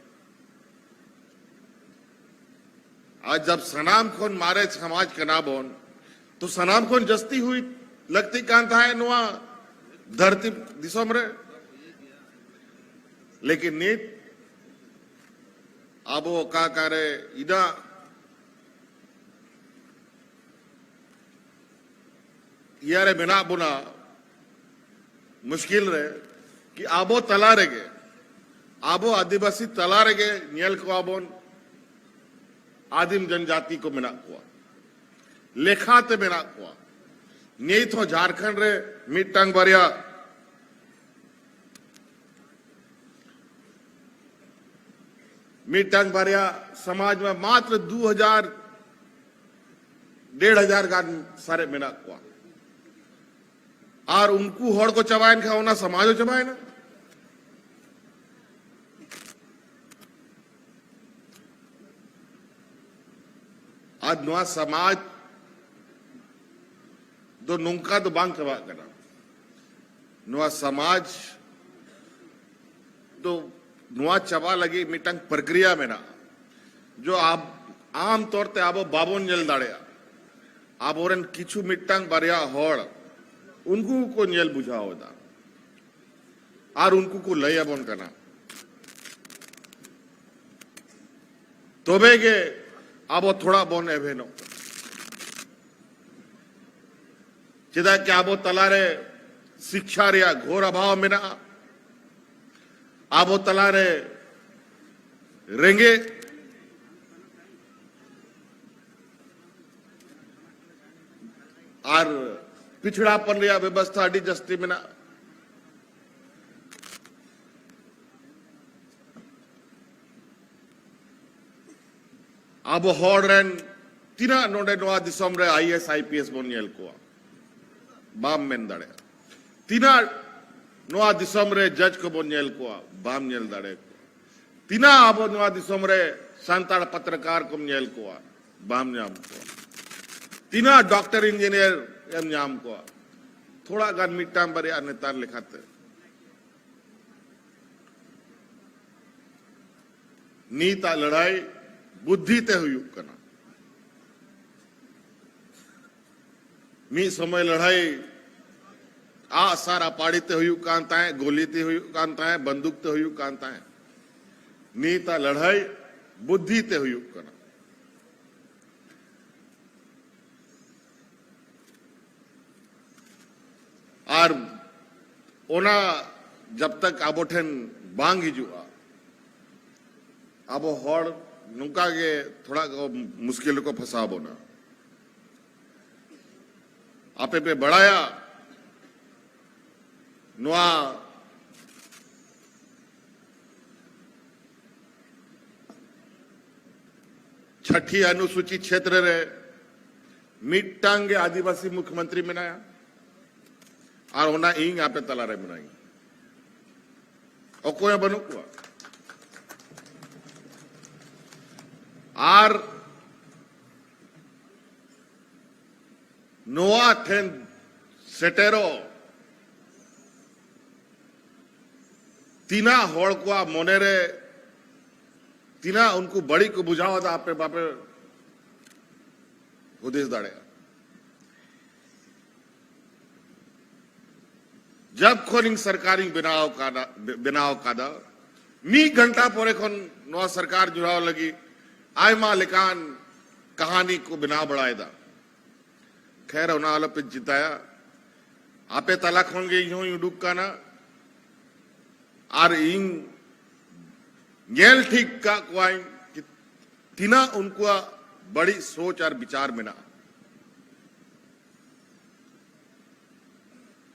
ᱟᱨ ᱡᱟᱵ ᱥᱟᱱᱟᱢ ᱠᱷᱚᱱ ᱢᱟᱨᱮ ᱥᱚᱢᱟᱡᱽ ᱠᱟᱱᱟ ᱵᱚᱱ, ᱛᱚ ᱥᱟᱱᱟᱢ ᱠᱷᱚᱱ ᱡᱟᱹᱥᱛᱤ ᱦᱩᱭ ᱞᱟᱹᱠᱛᱤᱜ ᱠᱟᱱ ᱛᱟᱦᱮᱸᱫ ᱱᱚᱣᱟ ᱫᱷᱟᱹᱨᱛᱤ ᱫᱤᱥᱚᱢ ᱨᱮ᱾ ᱞᱮᱠᱤᱱ ᱱᱤᱛ ᱟᱵᱚ ᱚᱠᱟ ᱚᱠᱟᱨᱮ ᱤᱱᱟᱹᱜ ᱤᱭᱟᱹ ᱨᱮ ᱢᱮᱱᱟᱜ ᱵᱚᱱᱟ, ᱢᱩᱥᱠᱤᱞ ᱨᱮ, ᱠᱤ ᱟᱵᱚ ᱛᱟᱞᱟ ᱨᱮᱜᱮ, ᱟᱵᱚ ᱟᱹᱫᱤᱵᱟᱹᱥᱤ ᱛᱟᱞᱟ ᱨᱮᱜᱮ ᱧᱮᱞ ᱠᱚᱣᱟ ᱵᱚᱱ ᱟᱹᱫᱤᱢ ᱡᱚᱱᱡᱟᱛᱤ ᱠᱚ ᱢᱮᱱᱟᱜ ᱠᱚᱣᱟ, ᱞᱮᱠᱷᱟᱛᱮ ᱢᱮᱱᱟᱜ ᱠᱚᱣᱟ᱾ ᱱᱤᱛ ᱦᱚᱸ ᱡᱷᱟᱲᱠᱷᱚᱸᱰ ᱨᱮ ᱢᱤᱫᱴᱟᱝ ᱵᱟᱨᱭᱟ ᱢᱤᱫᱴᱟᱝ ᱵᱟᱨᱭᱟ ᱥᱚᱢᱟᱡᱽ ᱢᱟ ᱢᱟᱛᱨᱚ ᱫᱩ ᱦᱟᱡᱟᱨ, ᱰᱮᱲ ᱦᱟᱡᱟᱨ ᱜᱟᱱ ᱥᱟᱨᱮᱡ ᱢᱮᱱᱟᱜ ᱠᱚᱣᱟ᱾ ᱟᱨ ᱩᱱᱠᱩ ᱦᱚᱲ ᱠᱚ ᱪᱟᱵᱟᱭᱮᱱ ᱠᱷᱟᱱ ᱚᱱᱟ ᱥᱚᱢᱟᱡᱽ ᱦᱚᱸ ᱪᱟᱵᱟᱭᱮᱱᱟ᱾ ᱟᱨ ᱱᱚᱣᱟ ᱥᱚᱢᱟᱡᱽ ᱫᱚ ᱱᱚᱝᱠᱟ ᱫᱚ ᱵᱟᱝ ᱪᱟᱵᱟᱜ ᱠᱟᱱᱟ᱾ ᱱᱚᱣᱟ ᱥᱚᱢᱟᱡᱽ ᱫᱚ, ᱱᱚᱣᱟ ᱪᱟᱵᱟ ᱞᱟᱹᱜᱤᱫ ᱢᱤᱫᱴᱟᱝ ᱯᱨᱚᱠᱨᱤᱭᱟ ᱢᱮᱱᱟᱜᱼᱟ, ᱡᱚ ᱟᱵ-, ᱟᱢ ᱛᱚᱨ ᱛᱮ ᱟᱵᱚ ᱵᱟᱵᱚᱱ ᱧᱮᱞ ᱫᱟᱲᱮᱭᱟᱜᱼᱟ᱾ ᱟᱵᱚᱨᱮᱱ ᱠᱤᱪᱷᱩ ᱢᱤᱫᱴᱟᱝ ᱵᱟᱨᱭᱟ ᱦᱚᱲ, ᱩᱱᱠᱩ ᱠᱚ ᱧᱮᱞ ᱵᱩᱡᱷᱟᱹᱣ ᱮᱫᱟ ᱟᱨ ᱩᱱᱠᱩ ᱠᱚ ᱞᱟᱹᱭ ᱟᱵᱚᱱ ᱠᱟᱱᱟ, ᱛᱚᱵᱮ ᱜᱮ ᱟᱵᱚ ᱛᱷᱚᱲᱟ ᱵᱚᱱ ᱮᱵᱷᱮᱱᱚᱜ ᱠᱟᱱᱟ᱾ ᱪᱮᱫᱟᱜ ᱠᱤ ᱟᱵᱚ ᱛᱟᱞᱟᱨᱮ ᱥᱤᱠᱠᱷᱟ ᱨᱮᱭᱟᱜ ᱜᱷᱳᱨ ᱚᱵᱷᱟᱵ ᱢᱮᱱᱟᱜᱼᱟ᱾ ᱟᱵᱚ ᱛᱟᱞᱟᱨᱮ ᱨᱮᱸᱜᱮᱡ ᱟᱨ ᱯᱤᱪᱷᱲᱟᱯᱚᱱ ᱨᱮᱭᱟᱜ ᱵᱮᱵᱚᱥᱛᱷᱟ ᱟᱹᱰᱤ ᱡᱟᱹᱥᱛᱤ ᱢᱮᱱᱟᱜᱼᱟ᱾ ᱟᱵᱚ ᱦᱚᱲ ᱨᱮᱱ ᱛᱤᱱᱟᱹᱜ ᱱᱚᱰᱮ ᱱᱚᱣᱟ ᱫᱤᱥᱚᱢ ᱨᱮ I A S, I P S ᱵᱚᱱ ᱧᱮᱞ ᱠᱚᱣᱟ? ᱵᱟᱢ ᱢᱮᱱ ᱫᱟᱲᱮᱭᱟᱜᱼᱟ᱾ ᱛᱤᱱᱟᱹᱜ ᱱᱚᱣᱟ ᱫᱤᱥᱚᱢ ᱨᱮ ᱡᱟᱡᱽ ᱠᱚᱵᱚᱱ ᱧᱮᱞ ᱠᱚᱣᱟ? ᱵᱟᱢ ᱧᱮᱞ ᱫᱟᱲᱮ ᱠᱚᱣᱟ᱾ ᱛᱤᱱᱟᱹᱜ ᱟᱵᱚ ᱱᱚᱣᱟ ᱫᱤᱥᱚᱢ ᱨᱮ ᱥᱟᱱᱛᱟᱲ ᱯᱚᱛᱨᱚᱠᱟᱨ ᱠᱚᱢ ᱧᱮᱞ ᱠᱚᱣᱟ? ᱵᱟᱢ ᱧᱟᱢ ᱠᱚᱣᱟ᱾ ᱛᱤᱱᱟᱹᱜ ᱰᱚᱠᱴᱚᱨ ᱤᱧᱡᱤᱱᱤᱭᱟᱨ ᱮᱢ ᱧᱟᱢ ᱠᱚᱣᱟ? ᱛᱷᱚᱲᱟ ᱜᱟᱱ ᱢᱤᱫᱴᱟᱝ ᱵᱟᱨᱭᱟ ᱱᱮᱛᱟᱨ ᱞᱮᱠᱟᱛᱮ᱾ ᱱᱤᱛᱟᱜ ᱞᱟᱹᱲᱦᱟᱹᱭ ᱵᱩᱫᱽᱫᱷᱤ ᱛᱮ ᱦᱩᱭᱩᱜ ᱠᱟᱱᱟ᱾ ᱢᱤᱫ ᱥᱚᱢᱚᱭ ᱞᱟᱹᱲᱦᱟᱹᱭ ᱟᱜᱼᱥᱟᱨ ᱟᱯᱟᱲᱤ ᱛᱮ ᱦᱩᱭᱩᱜ ᱠᱟᱱ ᱛᱟᱦᱮᱸᱫ, ᱜᱳᱞᱤ ᱛᱮ ᱦᱩᱭᱩᱜ ᱠᱟᱱ ᱛᱟᱦᱮᱸᱫ, ᱵᱟᱱᱫᱩᱠ ᱛᱮ ᱦᱩᱭᱩᱜ ᱠᱟᱱ ᱛᱟᱦᱮᱸᱫ᱾ ᱱᱤᱛᱟᱜ ᱞᱟᱹᱲᱦᱟᱹᱭ ᱵᱩᱫᱽᱫᱷᱤ ᱛᱮ ᱦᱩᱭᱩᱜ ᱠᱟᱱᱟ᱾ ᱟᱨ ᱚᱱᱟ ᱡᱟᱵ ᱛᱟᱠ ᱟᱵᱚ ᱴᱷᱮᱱ ᱵᱟᱝ ᱦᱤᱡᱩᱜᱼᱟ, ᱟᱵᱚ ᱦᱚᱲ ᱱᱚᱝᱠᱟ ᱜᱮ ᱛᱷᱚᱲᱟ ᱠᱚ ᱢᱩᱥᱠᱤᱞ ᱨᱮᱠᱚ ᱯᱷᱟᱸᱥᱟᱣ ᱵᱚᱱᱟ᱾ ᱟᱯᱮ ᱯᱮ ᱵᱟᱲᱟᱭᱟ, ᱱᱚᱣᱟ ᱪᱷᱟᱴᱤ ᱚᱱᱩᱥᱩᱪᱤ ᱪᱷᱮᱛᱨᱚ ᱨᱮ ᱢᱤᱫᱴᱟᱝ ᱜᱮ ᱟᱹᱫᱤᱵᱟᱹᱥᱤ ᱢᱩᱠᱷᱭᱚᱢᱚᱱᱛᱨᱤ ᱢᱮᱱᱟᱭᱟ, ᱟᱨ ᱚᱱᱟ ᱤᱧ ᱟᱯᱮ ᱛᱟᱞᱟᱨᱮ ᱢᱮᱱᱟᱧᱟ, ᱚᱠᱚᱭ ᱦᱚᱸ ᱵᱟᱹᱱᱩᱜ ᱠᱚᱣᱟ᱾ ᱟᱨ ᱱᱚᱣᱟ ᱴᱷᱮᱱ ᱥᱮᱴᱮᱨᱚᱜ ᱛᱤᱱᱟᱹᱜ ᱦᱚᱲ ᱠᱚᱣᱟᱜ ᱢᱚᱱᱮᱨᱮ ᱛᱤᱱᱟᱹᱜ ᱩᱱᱠᱩ ᱵᱟᱹᱲᱤᱡ ᱠᱚ ᱵᱩᱡᱷᱟᱹᱣ ᱮᱫᱟ, ᱟᱯᱮ ᱵᱟᱯᱮ ᱦᱩᱫᱤᱥ ᱫᱟᱲᱮᱭᱟᱜᱼᱟ᱾ ᱡᱟᱵ ᱠᱷᱚᱱ ᱤᱧ ᱥᱚᱨᱠᱟᱨᱤᱧ ᱵᱮᱱᱟᱣ ᱠᱟᱫᱟ, ᱵᱮᱱᱟᱣ ᱠᱟᱫᱟ, ᱢᱤᱫ ᱜᱷᱚᱱᱴᱟ ᱯᱚᱨᱮ ᱠᱷᱚᱱ ᱱᱚᱣᱟ ᱥᱚᱨᱠᱟᱨ ᱡᱩᱲᱟᱣ ᱞᱟᱹᱜᱤᱫ ᱟᱭᱢᱟ ᱞᱮᱠᱟᱱ ᱠᱟᱹᱦᱱᱤ ᱠᱚ ᱵᱮᱱᱟᱣ ᱵᱟᱲᱟᱭᱮᱫᱟ᱾ ᱠᱷᱮᱨ, ᱚᱱᱟ ᱟᱞᱚᱯᱮ ᱪᱤᱱᱛᱟᱹᱭᱟ, ᱟᱯᱮ ᱛᱟᱞᱟ ᱠᱷᱚᱱ ᱜᱮ ᱤᱧ ᱦᱚᱸᱧ ᱩᱰᱩᱠ ᱠᱟᱱᱟ᱾ ᱟᱨ ᱤᱧ ᱧᱮᱞ ᱴᱷᱤᱠ ᱠᱟᱜ ᱠᱚᱣᱟᱧ ᱠᱤ ᱛᱤᱱᱟᱹᱜ ᱩᱱᱠᱩᱣᱟᱜ ᱵᱟᱹᱲᱤᱡ ᱥᱳᱪ ᱟᱨ ᱵᱤᱪᱟᱨ ᱢᱮᱱᱟᱜᱼᱟ᱾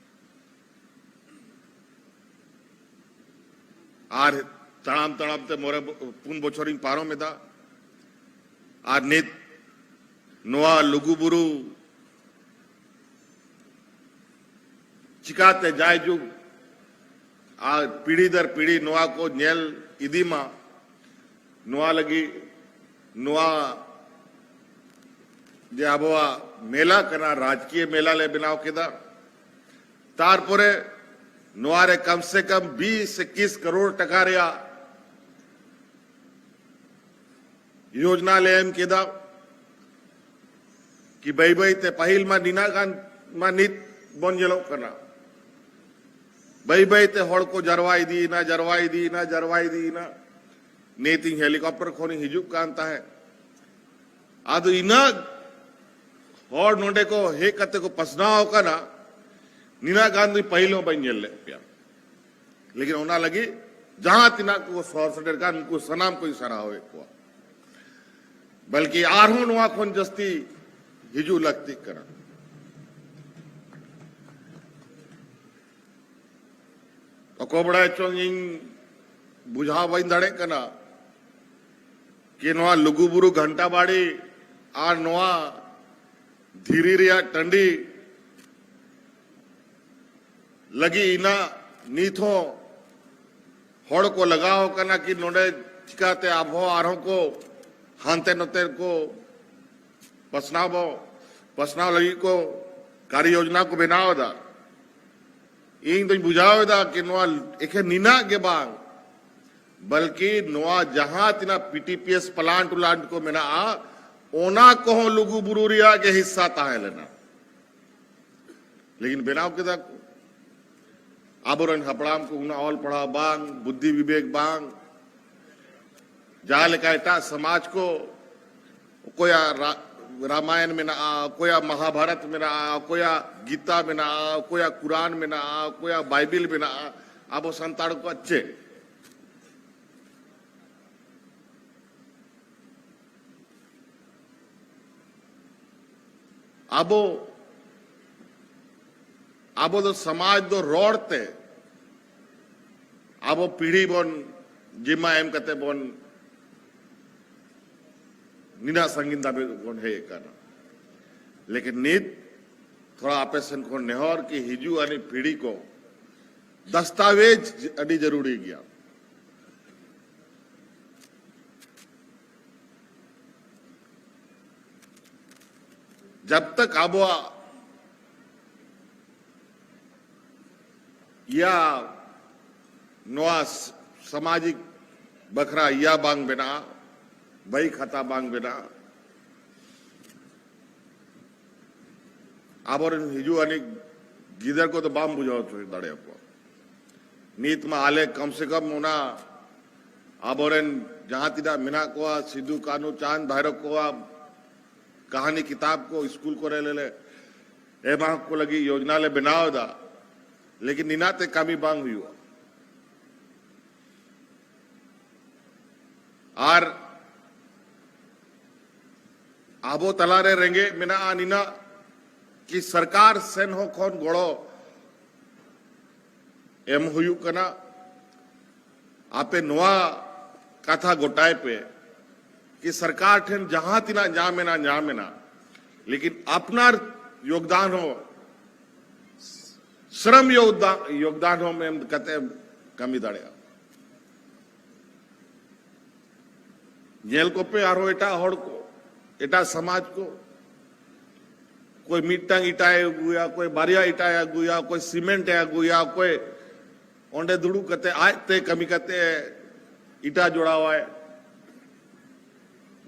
ᱟᱨ ᱛᱟᱲᱟᱢ ᱛᱟᱲᱟᱢ ᱛᱮ ᱢᱚᱬᱮ ᱵᱚ-, ᱯᱩᱱ ᱵᱚᱪᱷᱚᱨᱤᱧ ᱯᱟᱨᱚᱢ ᱮᱫᱟ᱾ ᱟᱨ ᱱᱤᱛ ᱱᱚᱣᱟ ᱞᱩᱜᱩᱵᱩᱨᱩ ᱪᱤᱠᱟᱛᱮ ᱡᱟᱭᱡᱩᱜᱽ ᱟᱨ ᱯᱤᱲᱦᱤ ᱫᱟᱨ ᱯᱤᱲᱦᱤ ᱱᱚᱣᱟ ᱠᱚ ᱧᱮᱞ ᱤᱫᱤ ᱢᱟ, ᱱᱚᱣᱟ ᱞᱟᱹᱜᱤᱫ ᱱᱚᱣᱟ ᱡᱮ ᱟᱵᱚᱣᱟᱜ ᱢᱮᱞᱟ ᱠᱟᱱᱟ, ᱨᱟᱡᱽᱠᱤᱭᱟᱹ ᱢᱮᱞᱟ ᱞᱮ ᱵᱮᱱᱟᱣ ᱠᱮᱫᱟ᱾ ᱛᱟᱨᱯᱚᱨᱮ ᱱᱚᱣᱟ ᱨᱮ ᱠᱚᱢ ᱥᱮ ᱠᱚᱢ ᱵᱤᱥ ᱮᱠᱤᱥ ᱠᱟᱨᱳᱲ ᱴᱟᱠᱟ ᱨᱮᱭᱟᱜ ᱭᱳᱡᱽᱱᱟ ᱞᱮ ᱮᱢ ᱠᱮᱫᱟ ᱠᱤ ᱵᱟᱹᱭ ᱵᱟᱹᱭ ᱛᱮ ᱯᱟᱹᱦᱤᱞ ᱢᱟ ᱱᱤᱱᱟᱹᱜ ᱜᱟᱱ ᱢᱟ ᱱᱤᱛ ᱵᱚᱱ ᱧᱮᱞᱚᱜ ᱠᱟᱱᱟ, ᱵᱟᱹᱭ ᱵᱟᱹᱭ ᱛᱮ ᱦᱚᱲ ᱠᱚ ᱡᱟᱨᱣᱟ ᱤᱫᱤᱭᱮᱱᱟ, ᱡᱟᱨᱣᱟ ᱤᱫᱤᱭᱮᱱᱟ, ᱡᱟᱨᱣᱟ ᱤᱫᱤᱭᱮᱱᱟ᱾ ᱱᱤᱛ ᱤᱧ helicopter ᱠᱷᱚᱱᱤᱧ ᱦᱤᱡᱩᱜ ᱠᱟᱱ ᱛᱟᱦᱮᱸᱫ᱾ ᱟᱫᱚ ᱤᱱᱟᱹᱜ ᱦᱚᱲ ᱱᱚᱰᱮ ᱠᱚ ᱦᱮᱡ ᱠᱟᱛᱮ ᱠᱚ ᱯᱟᱥᱱᱟᱣ ᱟᱠᱟᱱᱟ, ᱱᱤᱱᱟᱹᱜ ᱜᱟᱱ ᱫᱚ ᱯᱟᱹᱦᱤᱞ ᱦᱚᱸ ᱵᱟᱹᱧ ᱧᱮᱞ ᱞᱮᱫ ᱯᱮᱭᱟ᱾ ᱞᱮᱠᱤᱱ ᱚᱱᱟ ᱞᱟᱹᱜᱤᱫ ᱡᱟᱦᱟᱸ ᱛᱤᱱᱟᱹᱜ ᱠᱚ ᱥᱚᱦᱚᱨ ᱥᱮᱴᱮᱨ ᱠᱟᱱ, ᱩᱱᱠᱩ ᱥᱟᱱᱟᱢ ᱠᱚᱧ ᱥᱟᱨᱦᱟᱣᱮᱫ ᱠᱚᱣᱟ᱾ ᱵᱚᱞᱠᱤ ᱟᱨᱦᱚᱸ ᱱᱚᱣᱟ ᱠᱷᱚᱱ ᱡᱟᱹᱥᱛᱤ ᱦᱤᱡᱩᱜ ᱞᱟᱹᱠᱛᱤᱜ ᱠᱟᱱᱟ᱾ ᱚᱠᱚᱭ ᱵᱟᱲᱟᱭ ᱪᱚᱝ, ᱤᱧ ᱵᱩᱡᱷᱟᱹᱣ ᱵᱟᱹᱧ ᱫᱟᱲᱮᱭᱟᱜ ᱠᱟᱱᱟ ᱠᱤ ᱱᱚᱣᱟ ᱞᱩᱜᱩᱵᱩᱨᱩ ᱜᱷᱟᱱᱴᱟ ᱵᱟᱲᱤ ᱟᱨ ᱱᱚᱣᱟ ᱫᱷᱤᱨᱤ ᱨᱮᱭᱟᱜ ᱴᱟᱺᱰᱤ ᱞᱟᱹᱜᱤᱫ ᱤᱱᱟᱹᱜ ᱱᱤᱛ ᱦᱚᱸ ᱦᱚᱲ ᱠᱚ ᱞᱟᱜᱟᱣ ᱟᱠᱟᱱᱟ ᱠᱤ ᱱᱚᱰᱮ ᱪᱤᱠᱟᱛᱮ ᱟᱵᱚ ᱟᱨᱦᱚᱸ ᱠᱚ ᱦᱟᱱᱛᱮ ᱱᱚᱛᱮ ᱠᱚ ᱯᱟᱥᱱᱟᱣ ᱵᱚ, ᱯᱟᱥᱱᱟᱣ ᱞᱟᱹᱜᱤᱫ ᱠᱚ ᱠᱟᱨᱭᱚ ᱡᱳᱡᱽᱱᱟ ᱠᱚ ᱵᱮᱱᱟᱣ ᱮᱫᱟ᱾ ᱤᱧ ᱫᱚᱧ ᱵᱩᱡᱷᱟᱹᱣ ᱮᱫᱟ ᱠᱤ ᱱᱚᱣᱟ ᱮᱠᱷᱮᱱ ᱱᱤᱱᱟᱜ ᱜᱮ ᱵᱟᱝ, ᱵᱚᱞᱠᱤ ᱱᱚᱣᱟ ᱡᱟᱦᱟᱸ ᱛᱤᱱᱟᱹᱜ P T P S plant ᱩᱞᱟᱱᱴ ᱠᱚ ᱢᱮᱱᱟᱜᱼᱟ, ᱚᱱᱟ ᱠᱚᱦᱚᱸ ᱞᱩᱜᱩ ᱵᱩᱨᱩ ᱨᱮᱭᱟᱜ ᱜᱮ ᱦᱤᱥᱥᱟ ᱛᱟᱦᱮᱸ ᱞᱮᱱᱟ᱾ ᱞᱮᱠᱤᱱ ᱵᱮᱱᱟᱣ ᱠᱮᱫᱟ ᱠᱚ᱾ ᱟᱵᱚᱨᱮᱱ ᱦᱟᱯᱲᱟᱢ ᱠᱚ ᱩᱱᱟᱹᱜ ᱚᱞ ᱯᱟᱲᱦᱟᱣ ᱵᱟᱝ, ᱵᱩᱫᱽᱫᱷᱤ ᱵᱤᱵᱮᱠ ᱵᱟᱝ, ᱡᱟᱦᱟᱸ ᱞᱮᱠᱟ ᱮᱴᱟᱜ ᱥᱚᱢᱟᱡᱽ ᱠᱚ, ᱚᱠᱚᱭᱟᱜ ᱨᱟ-, ᱨᱟᱢᱟᱭᱚᱱ ᱢᱮᱱᱟᱜᱼᱟ, ᱚᱠᱚᱭᱟᱜ ᱢᱟᱦᱟᱵᱷᱟᱨᱚᱛ ᱢᱮᱱᱟᱜᱼᱟ, ᱚᱠᱚᱭᱟᱜ ᱜᱤᱛᱟ ᱢᱮᱱᱟᱜᱼᱟ, ᱚᱠᱚᱭᱟᱜ ᱠᱩᱨᱟᱱ ᱢᱮᱱᱟᱜᱼᱟ, ᱚᱠᱚᱭᱟᱜ ᱵᱟᱭᱵᱮᱞ ᱢᱮᱱᱟᱜᱼᱟ, ᱟᱵᱚ ᱥᱟᱱᱛᱟᱲ ᱠᱚᱣᱟᱜ ᱪᱮᱫ? ᱟᱵᱚ, ᱟᱵᱚ ᱫᱚ ᱥᱚᱢᱟᱡᱽ ᱫᱚ ᱨᱚᱲ ᱛᱮ ᱟᱵᱚ ᱯᱤᱲᱦᱤ ᱵᱚᱱ ᱡᱤᱢᱟ ᱮᱢ ᱠᱟᱛᱮ ᱵᱚᱱ ᱱᱤᱱᱟᱜ ᱥᱟᱺᱜᱤᱧ ᱫᱷᱟᱹᱵᱤᱡ ᱵᱚᱱ ᱦᱮᱡ ᱟᱠᱟᱱᱟ᱾ ᱞᱮᱠᱤᱱ ᱱᱤᱛ ᱛᱷᱚᱲᱟ ᱟᱯᱮ ᱥᱮᱱ ᱠᱷᱚᱱ ᱱᱮᱦᱚᱨ ᱠᱤ ᱦᱤᱡᱩᱜ ᱟᱹᱱᱤᱡ ᱯᱤᱲᱦᱤ ᱠᱚ ᱫᱟᱥᱛᱟᱣᱮᱡᱽ ᱟᱹᱰᱤ ᱡᱟᱹᱨᱩᱲᱤ ᱜᱮᱭᱟ᱾ ᱡᱟᱵ ᱛᱟᱠ ᱟᱵᱚᱣᱟᱜ ᱤᱭᱟ ᱱᱚᱣᱟ ᱥᱟᱢᱟᱡᱤᱠ ᱵᱟᱠᱷᱨᱟ ᱤᱭᱟ ᱵᱟᱝ ᱵᱮᱱᱟᱜᱼᱟ, ᱵᱟᱹᱭ ᱠᱷᱟᱛᱟ ᱵᱟᱝ ᱵᱮᱱᱟᱜᱼᱟ, ᱟᱵᱚᱨᱮᱱ ᱦᱤᱡᱩᱜ ᱟᱹᱱᱤᱡ ᱜᱤᱫᱟᱹᱨ ᱠᱚᱫᱚ ᱵᱟᱢ ᱵᱩᱡᱷᱟᱹᱣ ᱦᱚᱪᱚ ᱫᱟᱲᱮᱭᱟᱠᱚᱣᱟ᱾ ᱱᱤᱛ ᱢᱟ ᱟᱞᱮ ᱠᱚᱢ ᱥᱮ ᱠᱚᱢ ᱚᱱᱟ ᱟᱵᱚᱨᱮᱱ ᱡᱟᱦᱟᱸ ᱛᱤᱱᱟᱹᱜ ᱢᱮᱱᱟᱜ ᱠᱚᱣᱟ, ᱥᱤᱫᱩ, ᱠᱟᱹᱱᱦᱩ, ᱪᱟᱸᱫᱽ, ᱵᱷᱟᱭᱨᱚ ᱠᱚᱣᱟᱜ ᱠᱟᱹᱦᱱᱤ ᱠᱤᱛᱟᱵ ᱠᱚ ᱥᱠᱩᱞ ᱠᱚᱨᱮ ᱞᱮ ᱮᱢᱟ ᱠᱚ ᱞᱟᱹᱜᱤᱫ ᱭᱳᱡᱽᱱᱟ ᱞᱮ ᱵᱮᱱᱟᱣ ᱮᱫᱟ, ᱞᱮᱠᱤᱱ ᱱᱤᱱᱟᱜ ᱛᱮ ᱠᱟᱹᱢᱤ ᱵᱟᱝ ᱦᱩᱭᱩᱜᱼᱟ᱾ ᱟᱨ ᱟᱵᱚ ᱛᱟᱞᱟᱨᱮ ᱨᱮᱸᱜᱮᱡ ᱢᱮᱱᱟᱜᱼᱟ ᱱᱤᱱᱟᱜ ᱠᱤ ᱥᱚᱨᱠᱟᱨ ᱥᱮᱱ ᱦᱚᱸ ᱠᱷᱚᱱ ᱜᱚᱲᱚ ᱮᱢ ᱦᱩᱭᱩᱜ ᱠᱟᱱᱟ᱾ ᱟᱯᱮ ᱱᱚᱣᱟ ᱠᱟᱛᱷᱟ ᱜᱚᱴᱟᱭ ᱯᱮ ᱠᱤ ᱥᱚᱨᱠᱟᱨ ᱴᱷᱮᱱ ᱡᱟᱦᱟᱸ ᱛᱤᱱᱟᱜ ᱧᱟᱢ ᱮᱱᱟ, ᱧᱟᱢ ᱮᱱᱟ, ᱞᱮᱠᱤᱱ ᱟᱯᱱᱟᱨ ᱭᱳᱜᱽᱫᱟᱱ ᱦᱚᱸ, ᱥᱨᱚᱢ ᱭᱳᱜᱽᱫᱟᱱ, ᱭᱳᱜᱽᱫᱟᱱ ᱦᱚᱸ ᱮᱢ ᱠᱟᱛᱮ ᱮᱢ ᱠᱟᱹᱢᱤ ᱫᱟᱲᱮᱭᱟᱜᱼᱟ᱾ ᱧᱮᱞ ᱠᱚᱯᱮ ᱟᱨᱦᱚᱸ ᱮᱴᱟᱜ ᱦᱚᱲ ᱠᱚ, ᱮᱴᱟᱜ ᱥᱚᱢᱟᱡᱽ ᱠᱚ, ᱚᱠᱚᱭ ᱢᱤᱫᱴᱟᱝ ᱤᱴᱟᱭ ᱟᱹᱜᱩᱭᱟ, ᱚᱠᱚᱭ ᱵᱟᱨᱭᱟ ᱤᱴᱟᱭ ᱟᱹᱜᱩᱭᱟ, ᱚᱠᱚᱭ ᱥᱤᱢᱮᱱᱴ ᱮ ᱟᱹᱜᱩᱭᱟ, ᱚᱠᱚᱭ ᱚᱸᱰᱮ ᱫᱩᱲᱩᱵ ᱠᱟᱛᱮ ᱟᱡᱛᱮ ᱠᱟᱹᱢᱤ ᱠᱟᱛᱮ ᱤᱴᱟ ᱡᱚᱲᱟᱣᱟᱭ᱾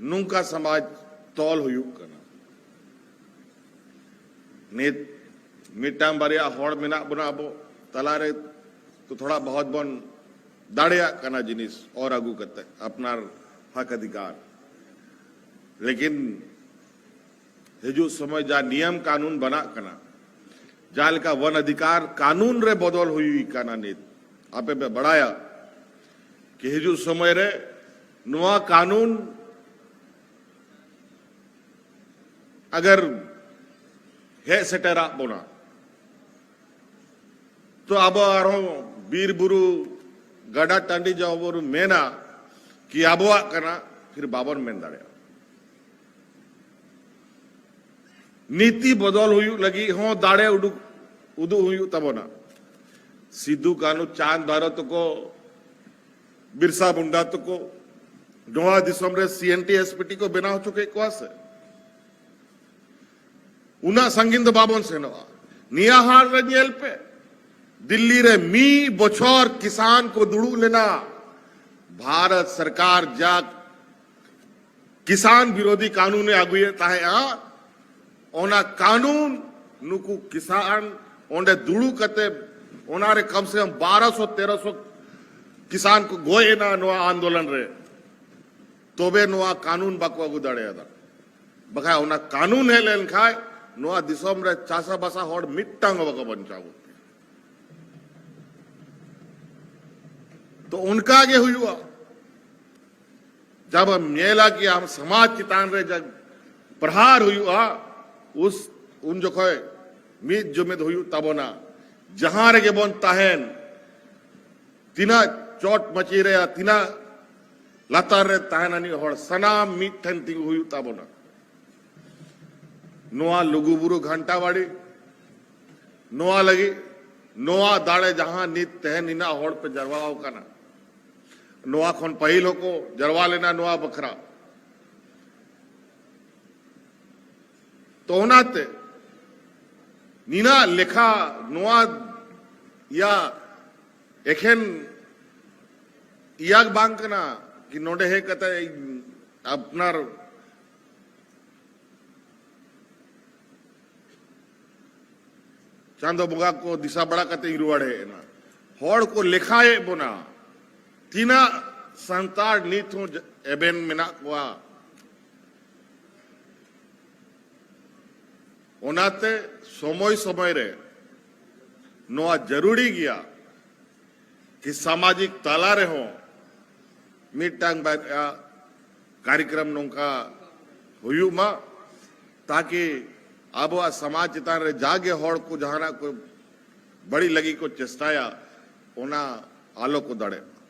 ᱱᱚᱝᱠᱟ ᱥᱚᱢᱟᱡᱽ ᱛᱚᱞ ᱦᱩᱭᱩᱜ ᱠᱟᱱᱟ᱾ ᱱᱤᱛ ᱢᱤᱫᱴᱟᱝ ᱵᱟᱨᱭᱟ ᱦᱚᱲ ᱢᱮᱱᱟᱜ ᱵᱚᱱᱟ ᱟᱵᱚ ᱛᱟᱞᱟᱨᱮ, ᱛᱚ ᱛᱷᱚᱲᱟ ᱵᱚᱦᱚᱛ ᱵᱚᱱ ᱫᱟᱲᱮᱭᱟᱜ ᱠᱟᱱᱟ ᱡᱤᱱᱤᱥ ᱚᱨ ᱟᱹᱜᱩ ᱠᱟᱛᱮ ᱟᱯᱱᱟᱨ ᱦᱚᱠ ᱚᱫᱷᱤᱠᱟᱨ᱾ ᱞᱮᱠᱤᱱ ᱦᱤᱡᱩᱜ ᱥᱚᱢᱚᱭ ᱡᱟ ᱱᱤᱭᱚᱢ ᱠᱟᱹᱱᱩᱱ ᱵᱟᱱᱟᱜ ᱠᱟᱱᱟ, ᱡᱟᱦᱟᱸ ᱞᱮᱠᱟ ᱵᱚᱱ ᱚᱫᱷᱤᱠᱟᱨ ᱠᱟᱹᱱᱩᱱ ᱨᱮ ᱵᱚᱫᱚᱞ ᱦᱩᱭ ᱠᱟᱱᱟ ᱱᱤᱛ, ᱟᱯᱮ ᱯᱮ ᱵᱟᱲᱟᱭᱟ ᱠᱤ ᱦᱤᱡᱩᱜ ᱥᱚᱢᱚᱭ ᱨᱮ ᱱᱚᱣᱟ ᱠᱟᱹᱱᱩᱱ ᱟᱜᱟᱨ ᱦᱮᱡ ᱥᱮᱴᱮᱨᱟᱜ ᱵᱚᱱᱟ, ᱛᱚ ᱟᱵᱚ ᱟᱨᱦᱚᱸ ᱵᱤᱨ ᱵᱩᱨᱩ, ᱜᱟᱰᱟ ᱴᱟᱺᱰᱤ ᱡᱟᱦᱟᱸ ᱵᱚᱱ ᱢᱮᱱᱟ ᱠᱤ ᱟᱵᱚᱣᱟᱜ ᱠᱟᱱᱟ, ᱯᱷᱤᱨ ᱵᱟᱵᱚᱱ ᱢᱮᱱ ᱫᱟᱲᱮᱭᱟᱜᱼᱟ᱾ ᱱᱤᱛᱤ ᱵᱚᱫᱚᱞ ᱦᱩᱭᱩᱜ ᱞᱟᱹᱜᱤᱫ ᱦᱚᱸ ᱫᱟᱲᱮ ᱩᱰᱩᱠ, ᱩᱫᱩᱜ ᱦᱩᱭᱩᱜ ᱛᱟᱵᱚᱱᱟ᱾ ᱥᱤᱫᱩ, ᱠᱟᱹᱱᱦᱩ, ᱪᱟᱸᱫᱽ, ᱵᱷᱟᱭᱨᱚ ᱛᱟᱠᱚ, ᱵᱤᱨᱥᱟ ᱢᱩᱱᱰᱟ ᱛᱟᱠᱚ ᱱᱚᱣᱟ ᱫᱤᱥᱚᱢ ᱨᱮ ᱥᱤ N T S P T ᱠᱚ ᱵᱮᱱᱟᱣ ᱦᱚᱪᱚ ᱠᱮᱫ ᱠᱚᱣᱟ ᱥᱮ? ᱩᱱᱟᱹᱜ ᱥᱟᱺᱜᱤᱧ ᱫᱚ ᱵᱟᱵᱚᱱ ᱥᱮᱱᱚᱜᱼᱟ᱾ ᱱᱤᱭᱟᱹ ᱦᱟᱞ ᱨᱮ ᱧᱮᱞ ᱯᱮ, ᱫᱤᱞᱞᱤ ᱨᱮ ᱢᱤᱫ ᱵᱚᱪᱷᱚᱨ ᱠᱤᱥᱟᱱ ᱠᱚ ᱫᱩᱲᱩᱵ ᱞᱮᱱᱟ᱾ ᱵᱷᱟᱨᱚᱛ ᱥᱚᱨᱠᱟᱨ ᱡᱟ ᱠᱤᱥᱟᱱ ᱵᱤᱨᱳᱫᱷᱤ ᱠᱟᱹᱱᱩᱱᱮ ᱟᱹᱜᱩᱭᱮᱫ ᱛᱟᱦᱮᱸᱫᱼᱟ, ᱚᱱᱟ ᱠᱟᱹᱱᱩᱱ ᱱᱩᱠᱩ ᱠᱤᱥᱟᱱ ᱚᱸᱰᱮ ᱫᱩᱲᱩᱵ ᱠᱟᱛᱮ ᱚᱱᱟᱨᱮ ᱠᱚᱢ ᱥᱮ ᱠᱚᱢ ᱵᱟᱨᱚᱥᱚ ᱛᱮᱨᱚᱥᱚ ᱠᱤᱥᱟᱱ ᱠᱚ ᱜᱚᱡ ᱮᱱᱟ ᱱᱚᱣᱟ ᱟᱱᱫᱳᱞᱚᱱ ᱨᱮ᱾ ᱛᱚᱵᱮ ᱱᱚᱣᱟ ᱠᱟᱹᱱᱩᱱ ᱵᱟᱠᱚ ᱟᱹᱜᱩ ᱫᱟᱲᱮᱭᱟᱫᱟ᱾ ᱵᱟᱠᱷᱟᱡ ᱚᱱᱟ ᱠᱟᱹᱱᱩᱱ ᱦᱮᱡ ᱞᱮᱱᱠᱷᱟᱡ ᱱᱚᱣᱟ ᱫᱤᱥᱚᱢ ᱨᱮ ᱪᱟᱥᱟᱵᱟᱥᱟ ᱦᱚᱲ ᱢᱤᱫᱴᱟᱝ ᱦᱚᱸ ᱵᱟᱠᱚ ᱵᱟᱧᱪᱟᱣ ᱠᱚᱜ ᱠᱮᱭᱟ᱾ ᱛᱚ ᱚᱱᱠᱟ ᱜᱮ ᱦᱩᱭᱩᱜᱼᱟ᱾ ᱡᱟᱵ ᱦᱟᱢ ᱧᱮᱞᱟ ᱠᱤ ᱦᱟᱢ ᱥᱚᱢᱟᱡᱽ ᱪᱮᱛᱟᱱ ᱨᱮ ᱡᱟᱵ ᱯᱨᱚᱦᱟᱨ ᱦᱩᱭᱩᱜᱼᱟ, ᱩᱥ ᱩᱱ ᱡᱚᱠᱷᱚᱡ ᱢᱤᱫ ᱡᱩᱢᱤᱫ ᱦᱩᱭᱩᱜ ᱛᱟᱵᱚᱱᱟ᱾ ᱡᱟᱦᱟᱸ ᱨᱮᱜᱮ ᱵᱚᱱ ᱛᱟᱦᱮᱱ, ᱛᱤᱱᱟᱹᱜ ᱪᱚᱴ ᱢᱟᱹᱪᱤ ᱨᱮ ᱟᱨ ᱛᱤᱱᱟᱹᱜ ᱞᱟᱛᱟᱨ ᱨᱮ ᱛᱟᱦᱮᱱ ᱟᱹᱱᱤᱡ ᱦᱚᱲ, ᱥᱟᱱᱟᱢ ᱢᱤᱫ ᱴᱷᱮᱱ ᱛᱤᱸᱜᱩ ᱦᱩᱭᱩᱜ ᱛᱟᱵᱚᱱᱟ᱾ ᱱᱚᱣᱟ ᱞᱩᱜᱩᱵᱩᱨᱩ ᱜᱷᱟᱱᱴᱟ ᱵᱟᱲᱤ, ᱱᱚᱣᱟ ᱞᱟᱹᱜᱤᱫ, ᱱᱚᱣᱟ ᱫᱟᱲᱮ ᱡᱟᱦᱟᱸ ᱱᱤᱛ ᱛᱮᱦᱮᱧ ᱱᱤᱱᱟᱹᱜ ᱦᱚᱲ ᱯᱮ ᱡᱟᱨᱣᱟ ᱟᱠᱟᱱᱟ, ᱱᱚᱣᱟ ᱠᱷᱚᱱ ᱯᱟᱹᱦᱤᱞ ᱦᱚᱸᱠᱚ ᱡᱟᱨᱣᱟ ᱞᱮᱱᱟ ᱱᱚᱣᱟ ᱵᱟᱠᱷᱨᱟ᱾ ᱛᱚ ᱚᱱᱟᱛᱮ ᱱᱤᱱᱟᱹᱜ ᱞᱮᱠᱷᱟ ᱱᱚᱣᱟ ᱤᱭᱟ ᱮᱠᱷᱮᱱ ᱤᱭᱟ ᱵᱟᱝ ᱠᱟᱱᱟ ᱠᱤ ᱱᱚᱰᱮ ᱦᱮᱡ ᱠᱟᱛᱮ ᱤᱧ ᱟᱯᱱᱟᱨ ᱪᱟᱸᱫᱚ ᱵᱚᱸᱜᱟ ᱠᱚ ᱫᱤᱥᱟᱹ ᱵᱟᱲᱟ ᱠᱟᱛᱮ ᱤᱧ ᱨᱩᱣᱟᱹᱲ ᱦᱮᱡ ᱮᱱᱟ᱾ ᱦᱚᱲ ᱠᱚ ᱞᱮᱠᱷᱟᱭᱮᱫ ᱵᱚᱱᱟ, ᱛᱤᱱᱟᱹᱜ ᱥᱟᱱᱛᱟᱲ ᱱᱤᱛ ᱦᱚᱸ ᱮᱵᱷᱮᱱ ᱢᱮᱱᱟᱜ ᱠᱚᱣᱟ᱾ ᱚᱱᱟᱛᱮ ᱥᱚᱢᱚᱭ ᱥᱚᱢᱚᱭ ᱨᱮ ᱱᱚᱣᱟ ᱡᱟᱹᱨᱩᱲᱤ ᱜᱮᱭᱟ ᱠᱤ ᱥᱟᱢᱟᱡᱤᱠ ᱛᱟᱞᱟ ᱨᱮᱦᱚᱸ ᱢᱤᱫᱴᱟᱝ ᱵᱟᱨᱭᱟ ᱠᱟᱨᱭᱚᱠᱨᱚᱢ ᱱᱚᱝᱠᱟ ᱦᱩᱭᱩᱜ ᱢᱟ, ᱛᱟᱠᱤ ᱟᱵᱚᱣᱟᱜ ᱥᱚᱢᱟᱡᱽ ᱪᱮᱛᱟᱱ ᱨᱮ ᱡᱟᱜᱮ ᱦᱚᱲ ᱠᱚ ᱡᱟᱦᱟᱱᱟᱜ ᱠᱚ ᱵᱟᱹᱲᱤᱡ ᱞᱟᱹᱜᱤᱫ ᱠᱚ ᱪᱮᱥᱴᱟᱭᱟ, ᱚᱱᱟ ᱟᱞᱚ ᱠᱚ ᱫᱟᱲᱮᱜ ᱢᱟ᱾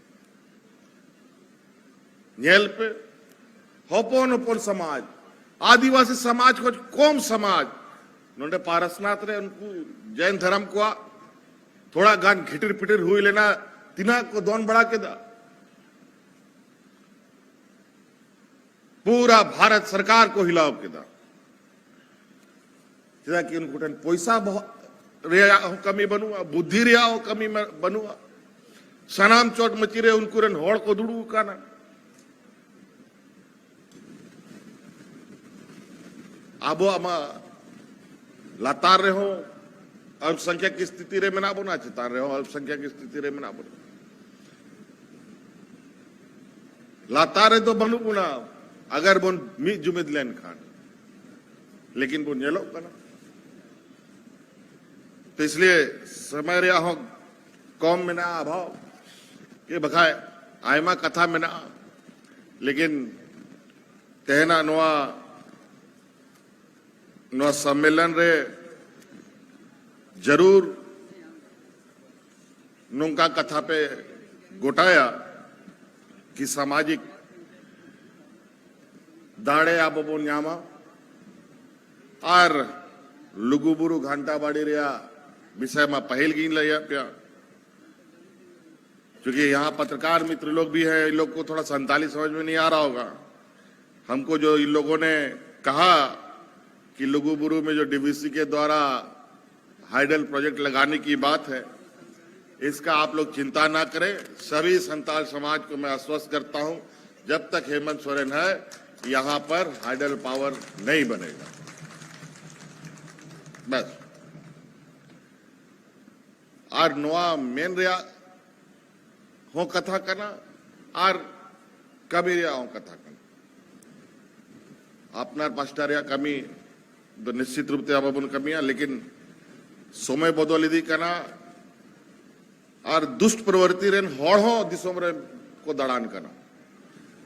ᱧᱮᱞ ᱯᱮ, ᱦᱚᱯᱚᱱ ᱦᱚᱯᱚᱱ ᱥᱚᱢᱟᱡᱽ, ᱟᱹᱫᱤᱵᱟᱹᱥᱤ ᱥᱚᱢᱟᱡᱽ ᱠᱷᱚᱱ ᱠᱚᱢ ᱥᱚᱢᱟᱡᱽ, ᱱᱚᱰᱮ ᱯᱟᱨᱥᱱᱟᱛᱷ ᱨᱮ ᱩᱱᱠᱩ ᱡᱮᱱ ᱫᱷᱚᱨᱚᱢ ᱠᱚᱣᱟᱜ ᱛᱷᱚᱲᱟ ᱜᱟᱱ ᱜᱷᱤᱴᱤᱨ ᱯᱤᱴᱤᱨ ᱦᱩᱭ ᱞᱮᱱᱟ, ᱛᱤᱱᱟᱹᱜ ᱠᱚ ᱫᱚᱱ ᱵᱟᱲᱟ ᱠᱮᱫᱟ, ᱯᱩᱨᱟ ᱵᱷᱟᱨᱚᱛ ᱥᱚᱨᱠᱟᱨ ᱠᱚ ᱦᱤᱞᱟᱣ ᱠᱮᱫᱟ᱾ ᱪᱮᱫᱟᱜ ᱠᱤ ᱩᱱᱠᱩ ᱴᱷᱮᱱ ᱯᱚᱭᱥᱟ ᱵᱚᱦᱚᱜ ᱨᱮᱭᱟᱜ ᱦᱚᱸ ᱠᱟᱹᱢᱤ ᱵᱟᱹᱱᱩᱜᱼᱟ, ᱵᱩᱫᱽᱫᱷᱤ ᱨᱮᱭᱟᱜ ᱦᱚᱸ ᱠᱟᱹᱢᱤ ᱢᱟ-, ᱵᱟᱹᱱᱩᱜᱼᱟ᱾ ᱥᱟᱱᱟᱢ ᱪᱚᱴ ᱢᱟᱹᱪᱤ ᱨᱮ ᱩᱱᱠᱩ ᱨᱮᱱ ᱦᱚᱲ ᱠᱚ ᱫᱩᱲᱩᱵ ᱟᱠᱟᱱᱟ᱾ ᱟᱵᱚᱣᱟᱜ ᱢᱟ ᱞᱟᱛᱟᱨ ᱨᱮᱦᱚᱸ ᱟᱞᱯᱥᱚᱝᱠᱷᱭᱟᱠ ᱠᱤ ᱥᱛᱷᱤᱛᱤ ᱨᱮ ᱢᱮᱱᱟᱜ ᱵᱚᱱᱟ, ᱪᱮᱛᱟᱱ ᱨᱮᱦᱚᱸ ᱟᱞᱯᱥᱚᱝᱠᱷᱭᱟᱠ ᱠᱤ ᱥᱛᱷᱤᱛᱤ ᱨᱮ ᱢᱮᱱᱟᱜ ᱵᱚᱱᱟ᱾ ᱞᱟᱛᱟᱨ ᱨᱮᱫᱚ ᱵᱟᱹᱱᱩᱜ ᱵᱚᱱᱟ, ᱟᱜᱟᱨ ᱵᱚᱱ ᱢᱤᱫ ᱡᱩᱢᱤᱫ ᱞᱮᱱᱠᱷᱟᱱ᱾ ᱞᱮᱠᱤᱱ ᱵᱚᱱ ᱧᱮᱞᱚᱜ ᱠᱟᱱᱟ᱾ ᱛᱚ ᱤᱥᱞᱤᱭᱮ ᱥᱚᱢᱚᱭ ᱨᱮᱭᱟᱜ ᱦᱚᱸ ᱠᱚᱢ ᱢᱮᱱᱟᱜᱼᱟ, ᱚᱵᱷᱟᱵᱽ ᱠᱮ ᱵᱟᱠᱷᱟᱡ ᱟᱭᱢᱟ ᱠᱟᱛᱷᱟ ᱢᱮᱱᱟᱜᱼᱟ, ᱞᱮᱠᱤᱱ ᱛᱮᱦᱮᱧᱟᱜ ᱱᱚᱣᱟ ᱱᱚᱣᱟ ᱥᱚᱢᱢᱮᱞᱚᱱ ᱨᱮ ᱡᱟᱹᱨᱩᱲ ᱱᱚᱝᱠᱟ ᱠᱟᱛᱷᱟ ᱯᱮ ᱜᱚᱴᱟᱭᱟ ᱠᱤ ᱥᱟᱢᱟᱡᱤᱠ ᱫᱟᱲᱮ ᱟᱵᱚ ᱵᱚᱱ ᱧᱟᱢᱟ᱾ ᱟᱨ ᱞᱩᱜᱩᱵᱩᱨᱩ ᱜᱷᱟᱱᱴᱟ ᱵᱟᱲᱤ ᱨᱮᱭᱟᱜ ᱵᱤᱥᱚᱭ ᱢᱟ ᱯᱟᱹᱦᱤᱞ ᱜᱤᱧ ᱞᱟᱹᱭᱟᱫ ᱯᱮᱭᱟ, क्योंकि यहाँ पत्रकार मित्र लोग भी हैं, इन लोग को थोड़ा संताली समझ में नहीं आ रहा होगा। हमको जो इन लोगों ने कहा कि लुगुबुरु में जो डीवीसी के द्वारा हाइडल प्रोजेक्ट लगाने की बात है, इसका आप लोग चिंता ना करें। सभी संताल समाज को मैं आश्वस्त करता हूं, जब तक हेमंत सोरेन है, यहाँ पर हाइडल पावर नहीं बनेगा। बस। ᱟᱨ ᱱᱚᱣᱟ ᱢᱮᱱ ᱨᱮᱭᱟᱜ ᱦᱚᱸ ᱠᱟᱛᱷᱟ ᱠᱟᱱᱟ ᱟᱨ ᱠᱟᱹᱢᱤ ᱨᱮᱭᱟᱜ ᱦᱚᱸ ᱠᱟᱛᱷᱟ ᱠᱟᱱᱟ᱾ ᱟᱯᱱᱟᱨ ᱯᱟᱥᱴᱟ ᱨᱮᱭᱟᱜ ᱠᱟᱹᱢᱤ ᱫᱚ ᱱᱤᱥᱪᱤᱛ ᱨᱩᱯ ᱛᱮ ᱟᱵᱚ ᱵᱚᱱ ᱠᱟᱹᱢᱤᱭᱟ, ᱞᱮᱠᱤᱱ ᱥᱚᱢᱚᱭ ᱵᱚᱫᱚᱞ ᱤᱫᱤᱜ ᱠᱟᱱᱟ ᱟᱨ ᱫᱩᱥᱴ ᱯᱨᱚᱵᱨᱛᱤ ᱨᱮᱱ ᱦᱚᱲ ᱦᱚᱸ ᱫᱤᱥᱚᱢ ᱨᱮ ᱠᱚ ᱫᱟᱬᱟᱱ ᱠᱟᱱᱟ᱾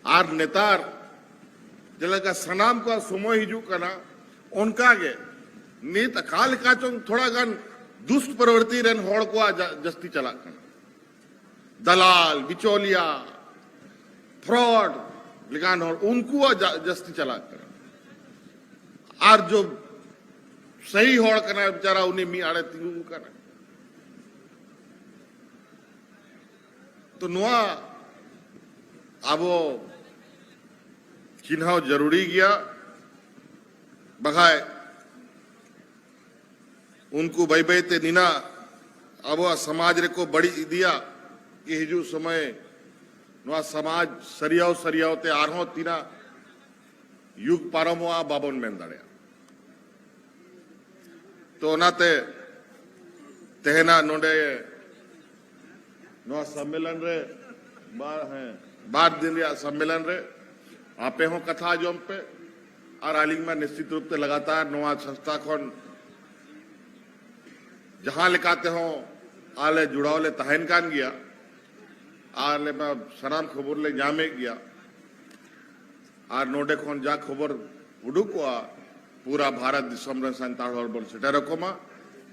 ᱟᱨ ᱱᱮᱛᱟᱨ ᱡᱮᱞᱮᱠᱟ ᱥᱟᱱᱟᱢ ᱠᱚᱣᱟᱜ ᱥᱚᱢᱚᱭ ᱦᱤᱡᱩᱜ ᱠᱟᱱᱟ, ᱚᱱᱠᱟ ᱜᱮ ᱱᱤᱛ ᱚᱠᱟ ᱞᱮᱠᱟ ᱪᱚᱝ ᱛᱷᱚᱲᱟ ᱜᱟᱱ ᱫᱩᱥᱴ ᱯᱨᱚᱵᱨᱛᱤ ᱨᱮᱱ ᱦᱚᱲ ᱠᱚᱣᱟᱜ ᱡᱟ-, ᱡᱟᱹᱥᱛᱤ ᱪᱟᱞᱟᱜ ᱠᱟᱱᱟ᱾ ᱫᱟᱞᱟᱞ, ᱵᱤᱪᱚᱞᱤᱭᱟ, ᱯᱷᱨᱚᱰ ᱞᱮᱠᱟᱱ ᱦᱚᱲ, ᱩᱱᱠᱩᱣᱟᱜ ᱡᱟ-, ᱡᱟᱹᱥᱛᱤ ᱪᱟᱞᱟᱜ ᱠᱟᱱᱟ᱾ ᱟᱨ ᱡᱚ ᱥᱟᱹᱦᱤ ᱦᱚᱲ ᱠᱟᱱᱟᱭ ᱵᱮᱪᱟᱨᱟ, ᱩᱱᱤ ᱢᱤᱫ ᱟᱲᱮ ᱛᱤᱸᱜᱩ ᱠᱟᱱᱟ᱾ ᱛᱚ ᱱᱚᱣᱟ ᱟᱵᱚ ᱪᱤᱱᱦᱟᱹᱣ ᱡᱟᱹᱨᱩᱲᱤ ᱜᱮᱭᱟ, ᱵᱟᱠᱷᱟᱡ ᱩᱱᱠᱩ ᱵᱟᱹᱭ ᱵᱟᱹᱭ ᱛᱮ ᱱᱤᱱᱟᱜ ᱟᱵᱚᱣᱟᱜ ᱥᱚᱢᱟᱡᱽ ᱨᱮᱠᱚ ᱵᱟᱹᱲᱤᱡ ᱤᱫᱤᱭᱟ ᱠᱤ ᱦᱤᱡᱩᱜ ᱥᱚᱢᱚᱭ ᱱᱚᱣᱟ ᱥᱚᱢᱟᱡᱽ ᱥᱟᱹᱨᱭᱟᱹᱣ ᱥᱟᱹᱨᱭᱟᱹᱣ ᱛᱮ ᱟᱨᱦᱚᱸ ᱛᱤᱱᱟᱹᱜ ᱭᱩᱜᱽ ᱯᱟᱨᱚᱢᱚᱜᱼᱟ, ᱵᱟᱵᱚᱱ ᱢᱮᱱ ᱫᱟᱲᱮᱭᱟᱜᱼᱟ᱾ ᱛᱚ ᱚᱱᱟᱛᱮ ᱛᱮᱦᱮᱧᱟᱜ ᱱᱚᱰᱮ ᱱᱚᱣᱟ ᱥᱚᱢᱢᱮᱞᱚᱱ ᱨᱮ, ᱵᱟᱨ, ᱦᱮᱸ, ᱵᱟᱨ ᱫᱤᱱ ᱨᱮᱭᱟᱜ ᱥᱚᱢᱢᱮᱞᱚᱱ ᱨᱮ ᱟᱯᱮ ᱦᱚᱸ ᱠᱟᱛᱷᱟ ᱟᱸᱡᱚᱢ ᱯᱮ᱾ ᱟᱨ ᱟᱹᱞᱤᱧ ᱢᱟ ᱱᱤᱥᱪᱤᱛ ᱨᱩᱯ ᱛᱮ ᱞᱟᱜᱟᱛᱟᱨ ᱱᱚᱣᱟ ᱥᱚᱝᱥᱛᱷᱟ ᱠᱷᱚᱱ ᱡᱟᱦᱟᱸ ᱞᱮᱠᱟ ᱛᱮᱦᱚᱸ ᱟᱞᱮ ᱡᱚᱲᱟᱣ ᱞᱮ ᱛᱟᱦᱮᱱ ᱠᱟᱱ ᱜᱮᱭᱟ᱾ ᱟᱨ ᱞᱮ ᱢᱟ ᱥᱟᱱᱟᱢ ᱠᱷᱚᱵᱚᱨ ᱞᱮ ᱧᱟᱢᱮᱫ ᱜᱮᱭᱟ᱾ ᱟᱨ ᱱᱚᱰᱮ ᱠᱷᱚᱱ ᱡᱟ ᱠᱷᱚᱵᱚᱨ ᱩᱰᱩᱠᱚᱜᱼᱟ, ᱯᱩᱨᱟ ᱵᱷᱟᱨᱚᱛ ᱫᱤᱥᱚᱢ ᱨᱮᱱ ᱥᱟᱱᱛᱟᱲ ᱦᱚᱲ ᱵᱚᱱ ᱥᱮᱴᱮᱨ ᱟᱠᱚ ᱢᱟ᱾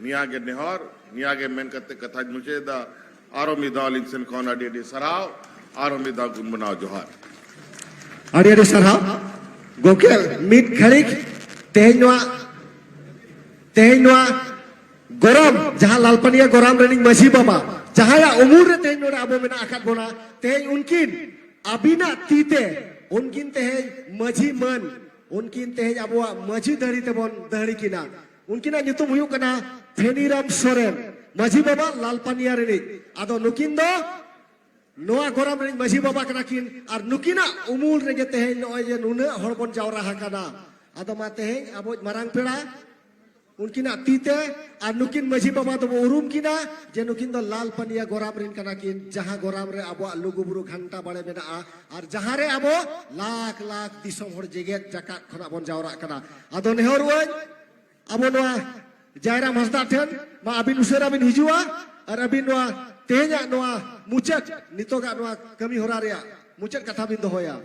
ᱱᱤᱭᱟᱹ ᱜᱮ ᱱᱮᱦᱚᱨ, ᱱᱤᱭᱟᱹ ᱜᱮ ᱢᱮᱱ ᱠᱟᱛᱮ ᱠᱟᱛᱷᱟᱧ ᱢᱩᱪᱟᱹᱫ ᱮᱫᱟ᱾ ᱟᱨᱚ ᱢᱤᱫ ᱫᱷᱟᱣ ᱟᱹᱞᱤᱧ ᱥᱮᱱ ᱠᱷᱚᱱ ᱟᱹᱰᱤ ᱟᱹᱰᱤ ᱥᱟᱨᱦᱟᱣ, ᱟᱨᱚ ᱢᱤᱫ ᱫᱷᱟᱣ ᱜᱩᱱ ᱢᱟᱱᱟᱣ ᱡᱚᱦᱟᱨ᱾ ᱟᱹᱰᱤ ᱟᱹᱰᱤ ᱥᱟᱨᱦᱟᱣ ᱜᱚᱢᱠᱮ᱾ ᱢᱤᱫ ᱜᱷᱟᱹᱲᱤᱡ ᱛᱮᱦᱮᱧ ᱱᱚᱣᱟ, ᱛᱮᱦᱮᱧ ᱱᱚᱣᱟ ᱜᱚᱨᱟᱢ, ᱡᱟᱦᱟᱸ ᱞᱟᱞᱯᱟᱱᱤᱭᱟ ᱜᱚᱨᱟᱢ ᱨᱮᱱᱤᱡ ᱢᱟᱹᱡᱷᱤ ᱵᱟᱵᱟ, ᱡᱟᱦᱟᱸᱭᱟᱜ ᱩᱢᱩᱞ ᱨᱮ ᱛᱮᱦᱮᱧ ᱱᱚᱰᱮ ᱟᱵᱚ ᱢᱮᱱᱟᱜ ᱟᱠᱟᱫ ᱵᱚᱱᱟ, ᱛᱮᱦᱮᱧ ᱩᱱᱠᱤᱱ ᱟᱹᱵᱤᱱᱟᱜ ᱛᱤ ᱛᱮ, ᱩᱱᱠᱤᱱ ᱛᱮᱦᱮᱧ ᱢᱟᱹᱡᱷᱤ ᱢᱟᱹᱱ, ᱩᱱᱠᱤᱱ ᱛᱮᱦᱮᱧ ᱟᱵᱚᱣᱟᱜ ᱢᱟᱹᱡᱷᱤ ᱫᱟᱹᱲᱤ ᱛᱮᱵᱚᱱ ᱫᱟᱹᱲᱤ ᱠᱤᱱᱟ᱾ ᱩᱱᱠᱤᱱᱟᱜ ᱧᱩᱛᱩᱢ ᱦᱩᱭᱩᱜ ᱠᱟᱱᱟ ᱯᱷᱮᱱᱤᱨᱟᱢ ᱥᱚᱨᱮᱱ, ᱢᱟᱹᱡᱷᱤ ᱵᱟᱵᱟ ᱞᱟᱞᱯᱟᱱᱤᱭᱟ ᱨᱤᱱᱤᱡ᱾ ᱟᱫᱚ ᱱᱩᱠᱤᱱ ᱫᱚ ᱱᱚᱣᱟ ᱜᱚᱨᱟᱢ ᱨᱤᱱᱤᱡ ᱢᱟᱹᱡᱷᱤ ᱵᱟᱵᱟ ᱠᱟᱱᱟ ᱠᱤᱱ, ᱟᱨ ᱱᱩᱠᱤᱱᱟᱜ ᱩᱢᱩᱞ ᱨᱮᱜᱮ ᱛᱮᱦᱮᱧ ᱱᱚᱜᱼᱚᱭ ᱡᱮ ᱱᱩᱱᱟᱹᱜ ᱦᱚᱲ ᱵᱚᱱ ᱡᱟᱣᱨᱟ ᱟᱠᱟᱱᱟ᱾ ᱟᱫᱚ ᱢᱟ ᱛᱮᱦᱮᱧ ᱟᱵᱚ ᱢᱟᱨᱟᱝ ᱯᱮᱲᱟ ᱩᱱᱠᱤᱱᱟᱜ ᱛᱤ ᱛᱮ, ᱟᱨ ᱱᱩᱠᱤᱱ ᱢᱟᱹᱡᱷᱤ ᱵᱟᱵᱟ ᱫᱚᱵᱚ ᱩᱨᱩᱢ ᱠᱤᱱᱟ ᱡᱮ ᱱᱩᱠᱤᱱ ᱫᱚ ᱞᱟᱞᱯᱟᱱᱤᱭᱟ ᱜᱚᱨᱟᱢ ᱨᱤᱱ ᱠᱟᱱᱟ ᱠᱤᱱ, ᱡᱟᱦᱟᱸ ᱜᱚᱨᱟᱢ ᱨᱮ ᱟᱵᱚᱣᱟᱜ ᱞᱩᱜᱩᱵᱩᱨᱩ ᱜᱷᱟᱱᱴᱟ ᱵᱟᱲᱮ ᱢᱮᱱᱟᱜᱼᱟ, ᱟᱨ ᱡᱟᱦᱟᱸ ᱨᱮ ᱟᱵᱚ ᱞᱟᱠᱷ ᱞᱟᱠᱷ ᱫᱤᱥᱚᱢ ᱦᱚᱲ ᱡᱮᱜᱮᱛ ᱡᱟᱠᱟᱛ ᱠᱷᱚᱱᱟᱜ ᱵᱚᱱ ᱡᱟᱣᱨᱟᱜ ᱠᱟᱱᱟ᱾ ᱟᱫᱚ ᱱᱮᱦᱚᱨᱚᱜ ᱟᱹᱧ ᱟᱵᱚ ᱱᱚᱣᱟ ᱡᱟᱭᱨᱟᱢ ᱦᱟᱸᱥᱫᱟ ᱴᱷᱮᱱ, ᱢᱟ ᱟᱹᱵᱤᱱ ᱩᱥᱟᱹᱨᱟ ᱵᱤᱱ ᱦᱤᱡᱩᱜᱼᱟ ᱟᱨ ᱟᱹᱵᱤᱱ ᱱᱚᱣᱟ ᱛᱮᱦᱮᱧᱟᱜ ᱱᱚᱣᱟ ᱢᱩᱪᱟᱹᱫ, ᱱᱤᱛᱚᱜᱟᱜ ᱱᱚᱣᱟ ᱠᱟᱹᱢᱤ ᱦᱚᱨᱟ ᱨᱮᱭᱟᱜ ᱢᱩᱪᱟᱹᱫ ᱠᱟᱛᱷᱟ ᱵᱤᱱ ᱫᱚᱦᱚᱭᱟ᱾